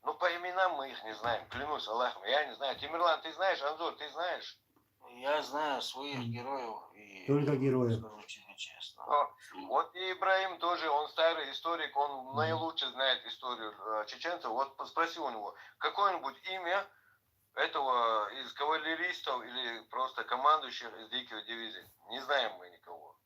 Но по именам мы их не знаем, клянусь Аллахом, я не знаю. Тамерлан, ты знаешь, Анзор, ты знаешь? Я знаю своих героев и... Только героев. Скажу тебе честно. А, Вот и Ибрагим тоже, он старый историк, он наилучше знает историю э, чеченцев. Вот спроси у него, какое-нибудь имя этого из кавалеристов или просто командующих из диких дивизий. Не знаем мы никого.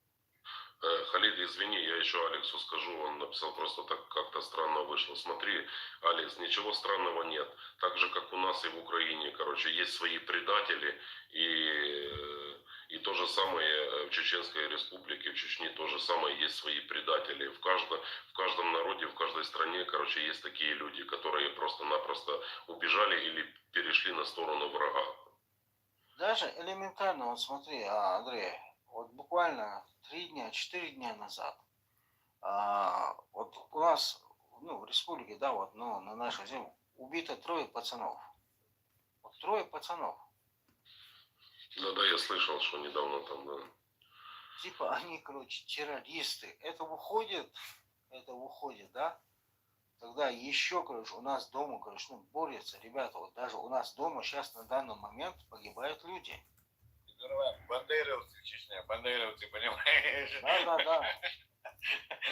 Э, Халид, извини, я еще Алексу скажу, он написал просто так как-то странно вышло. Смотри, Алекс, ничего странного нет. Так же, как у нас и в Украине, короче, есть свои предатели, и, э, и то же самое э, в Чеченской Республике, в Чечне то же самое есть свои предатели. В каждом, в каждом народе, в каждой стране, короче, есть такие люди, которые просто-напросто убежали или перешли на сторону врага. Даже элементарно, вот смотри, а, Андрей, вот буквально три дня, четыре дня назад, а, вот у нас, ну, в республике, да, вот, ну, на нашей земле убито трое пацанов. Вот трое пацанов. Да-да, я слышал, что недавно там, да. Типа они, короче, террористы. Это выходит, это выходит, да? Тогда еще, короче, у нас дома, короче, ну, борются ребята. Вот даже у нас дома сейчас на данный момент погибают люди. Тамерлан, бандеровцы Чечня, бандеровцы, понимаешь? Да, да, да.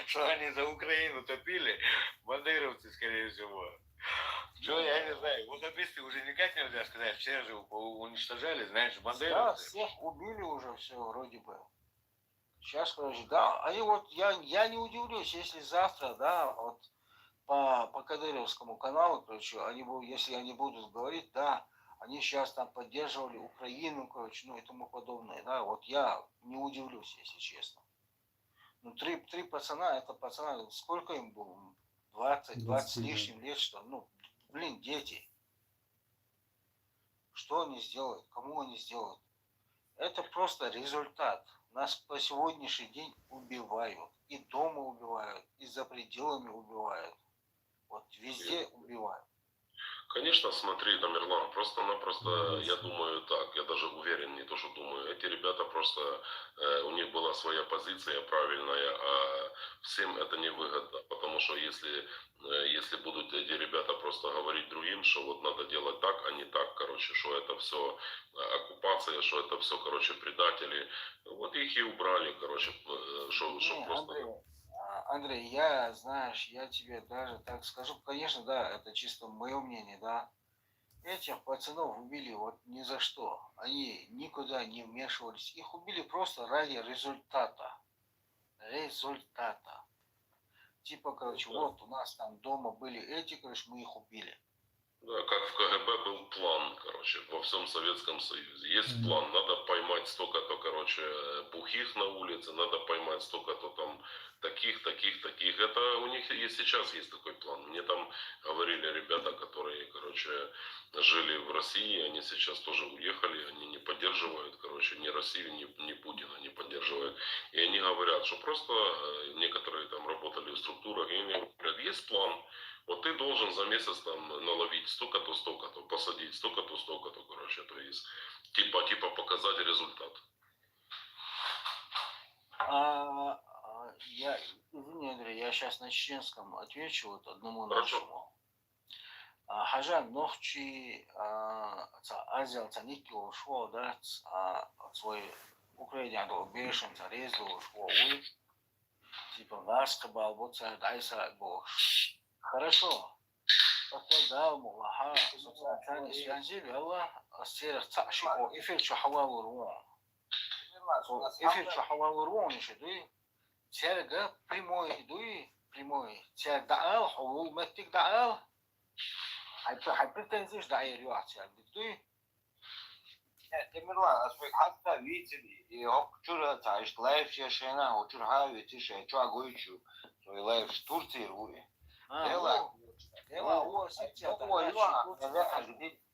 Что они за Украину топили, бандеровцы, скорее всего. Что, я не знаю, вот обесты уже никак нельзя сказать, все же у- уничтожали, знаешь, Да, бандеровцы. Всех убили уже, все вроде бы. Сейчас, короче, да, они вот, я, я не удивлюсь, если завтра, да, вот по, по кадыровскому каналу, короче, они будут, если они будут говорить, да, они сейчас там поддерживали Украину, короче, ну и тому подобное, да, вот я не удивлюсь, если честно. Ну, три, три пацана, это пацана, сколько им было? двадцать, двадцать с лишним лет, что ли? Ну, блин, дети. Что они сделают? Кому они сделают? Это просто результат. Нас по сегодняшний день убивают. И дома убивают, и за пределами убивают. Вот везде убивают. Конечно, смотри, Тамерлан, просто-напросто, я думаю так, я даже уверен, не то что думаю, эти ребята просто, э, у них была своя позиция правильная, а всем это невыгодно, потому что если, э, если будут эти ребята просто говорить другим, что вот надо делать так, а не так, короче, что это все оккупация, что это все, короче, предатели, вот их и убрали, короче, э, что, что Не, просто... Андрей, а, Андрей, я, знаешь, я тебе даже так скажу, конечно, да, это чисто мое мнение, да. Этих пацанов убили вот ни за что. Они никуда не вмешивались. Их убили просто ради результата. Результата. Типа, короче, вот у нас там дома были эти, короче, мы их убили. Да, как в КГБ был план, короче, во всем Советском Союзе. Есть план, надо поймать столько-то, короче, бухих на улице, надо поймать столько-то там таких, таких, таких. Это у них и сейчас есть такой план. Мне там говорили ребята, которые, короче, жили в России, они сейчас тоже уехали, они не поддерживают, короче, ни Россию, ни, ни Путина не поддерживают. И они говорят, что просто э, некоторые там работали в структурах, и они говорят, есть план, вот ты должен за месяц там наловить столько-то, столько-то, посадить столько-то, столько-то, короче, то есть типа, типа показать результат. А, а, я, извини, Андрей, я сейчас на чеченском отвечу вот одному Хорошо. нашему. А, Хажан, нохчи, а, ца азиал ца никки шо, да, ца, а, свой Украине до бешен ца резу шо, уй. Типа, васка бал, вот ца дайса бо. Хорошо. Пасал дал му, лаха, социальные связи, вела, а серых ца ши, о, эфир чё хавал урвон. Эфир чё хавал урвон, ещё, да? Церга прямой дуй, прямой. Церг даал, хулул меттик даал. Хай пр-, хай претензиш даал, юа церг дуй. Тамерлан, аз хӀанз вицин, и хӀокху чуьра ца иштта лайф шена, хӀокху чуьра хьа вицин шен чохь гойтуш ю. Цо и лайф Турций ву и. А, Дела. о, дела, о, сица, О, юа,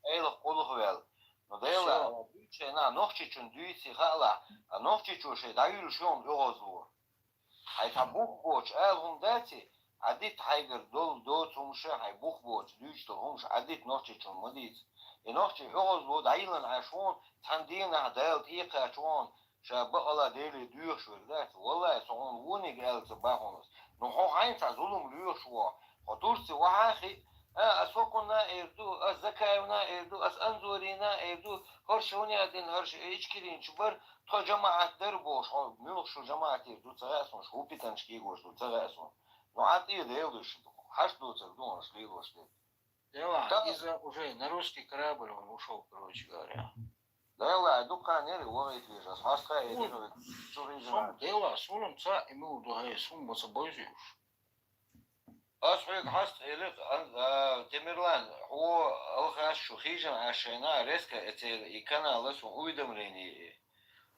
Айлах кулах вел. Но дела, дуьйцу шена, нохчичун дуьйци хаала, а нохчичо шен дӀаюьлуш ю оьгӀазло. Хьай цхьа бух боцуш ала хӀума дац и, Ӏадитта хьайгара долу доцу хӀумаша, хьай бух боцу дуьйцу долу хӀумаша Ӏадитта нохчичунна ма дийца. И нохчий оьгӀазло дӀайиллина Ӏаш вон, цхьана дийнахь Дала тӀекхача вон, ша бакъала Деле доьхуш верг дац. Валлай, со хьуна вониг аьлла ца бахьанас. Ну хьо хьайна цхьа зулам лоьхуш вон. Хьо Турци вахьа хи, а, ас хӀокхунна эр ду, ас Закаевна эр ду, ас Анзорина эр ду, хӀорш хӀуна а дина, хӀорш Ичкеринчу бар, тхо жамаӀат дара бохуш, хьо муьлхачу жамаӀатера ду ца хаьа суна, хӀу питанаш кегош ду ца хаьа суна. Ну, Ӏа тӀе Дела дуьйш ду, хьаш доцург ду хьуна лелош дерг. Дела, Да. Иза уже на русский корабль он ушёл, короче говоря. Дела, дукха нери вогӀийт вижас, хьаста Ну, эдино, цу Сум, хижина. Дела, сулам ца имел духе, сум ма ца бойзуш. Ас хьоьга хьаста элира, а, а, Тамерлан, хьо алхас шу хижина Ӏаш шайна, резко эцера и канала сун уведомление.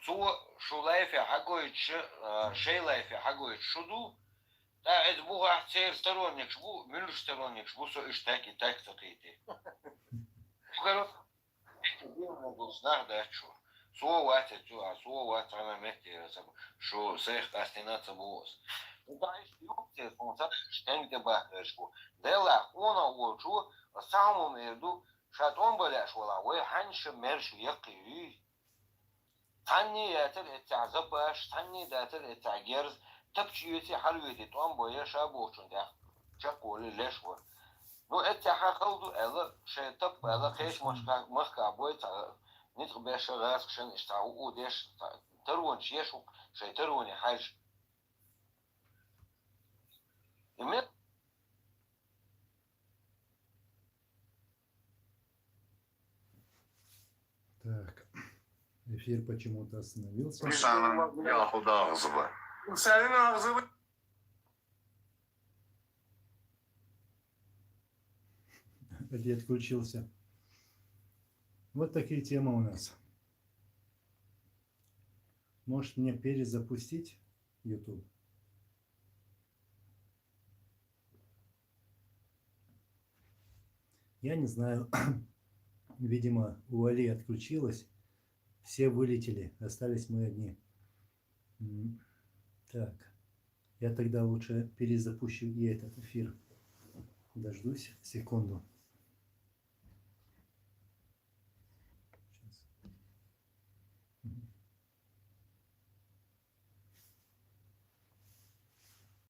Цо шу лайфе хьагойтуш, а, шай лайфе хьагойтуш шу ду, ТӀаккха иза бухахь церан сторонникаш бу, муьлш сторонникаш бу, со уьш так и так ца кхийти. Короче, нах дац шу. Со вац цу, а со вац цхьана меттера ца бу. Шу сайх къастина ца бу ас. Ну, да, иштта юкъ церан, суна ца стенга тӀе бахкарш бу. Делахь, къона волчу, ас цхьа хӀума эр ду, ша тӀом балеш валахь, вай хьанша мерш яккхий юй. Цхьанне яцара эццехь запаш, цхьанне дацара эццехь герз, тапча йоьций хьалавети тӀом бойя ша бохучун тӀехь чекхволий леш вара. Ну, эццехь хьан хала ду аьлла, шайн тап аьлла, кхечу махкахь бой цхьа ницкъ беш, гӀазкхашна иштта цхьа уу деш, цхьа таронаш еш ву шайн тароне хьаьжа. И ме- Так, эфир почему-то остановился. Insanın yahu da ağzı var. Опять отключился. Вот такие темы у нас. Может, мне перезапустить YouTube? Я не знаю. Видимо, у Али отключилось. Все вылетели, остались мы одни. М, Так, я тогда лучше перезапущу и этот эфир. Дождусь секунду.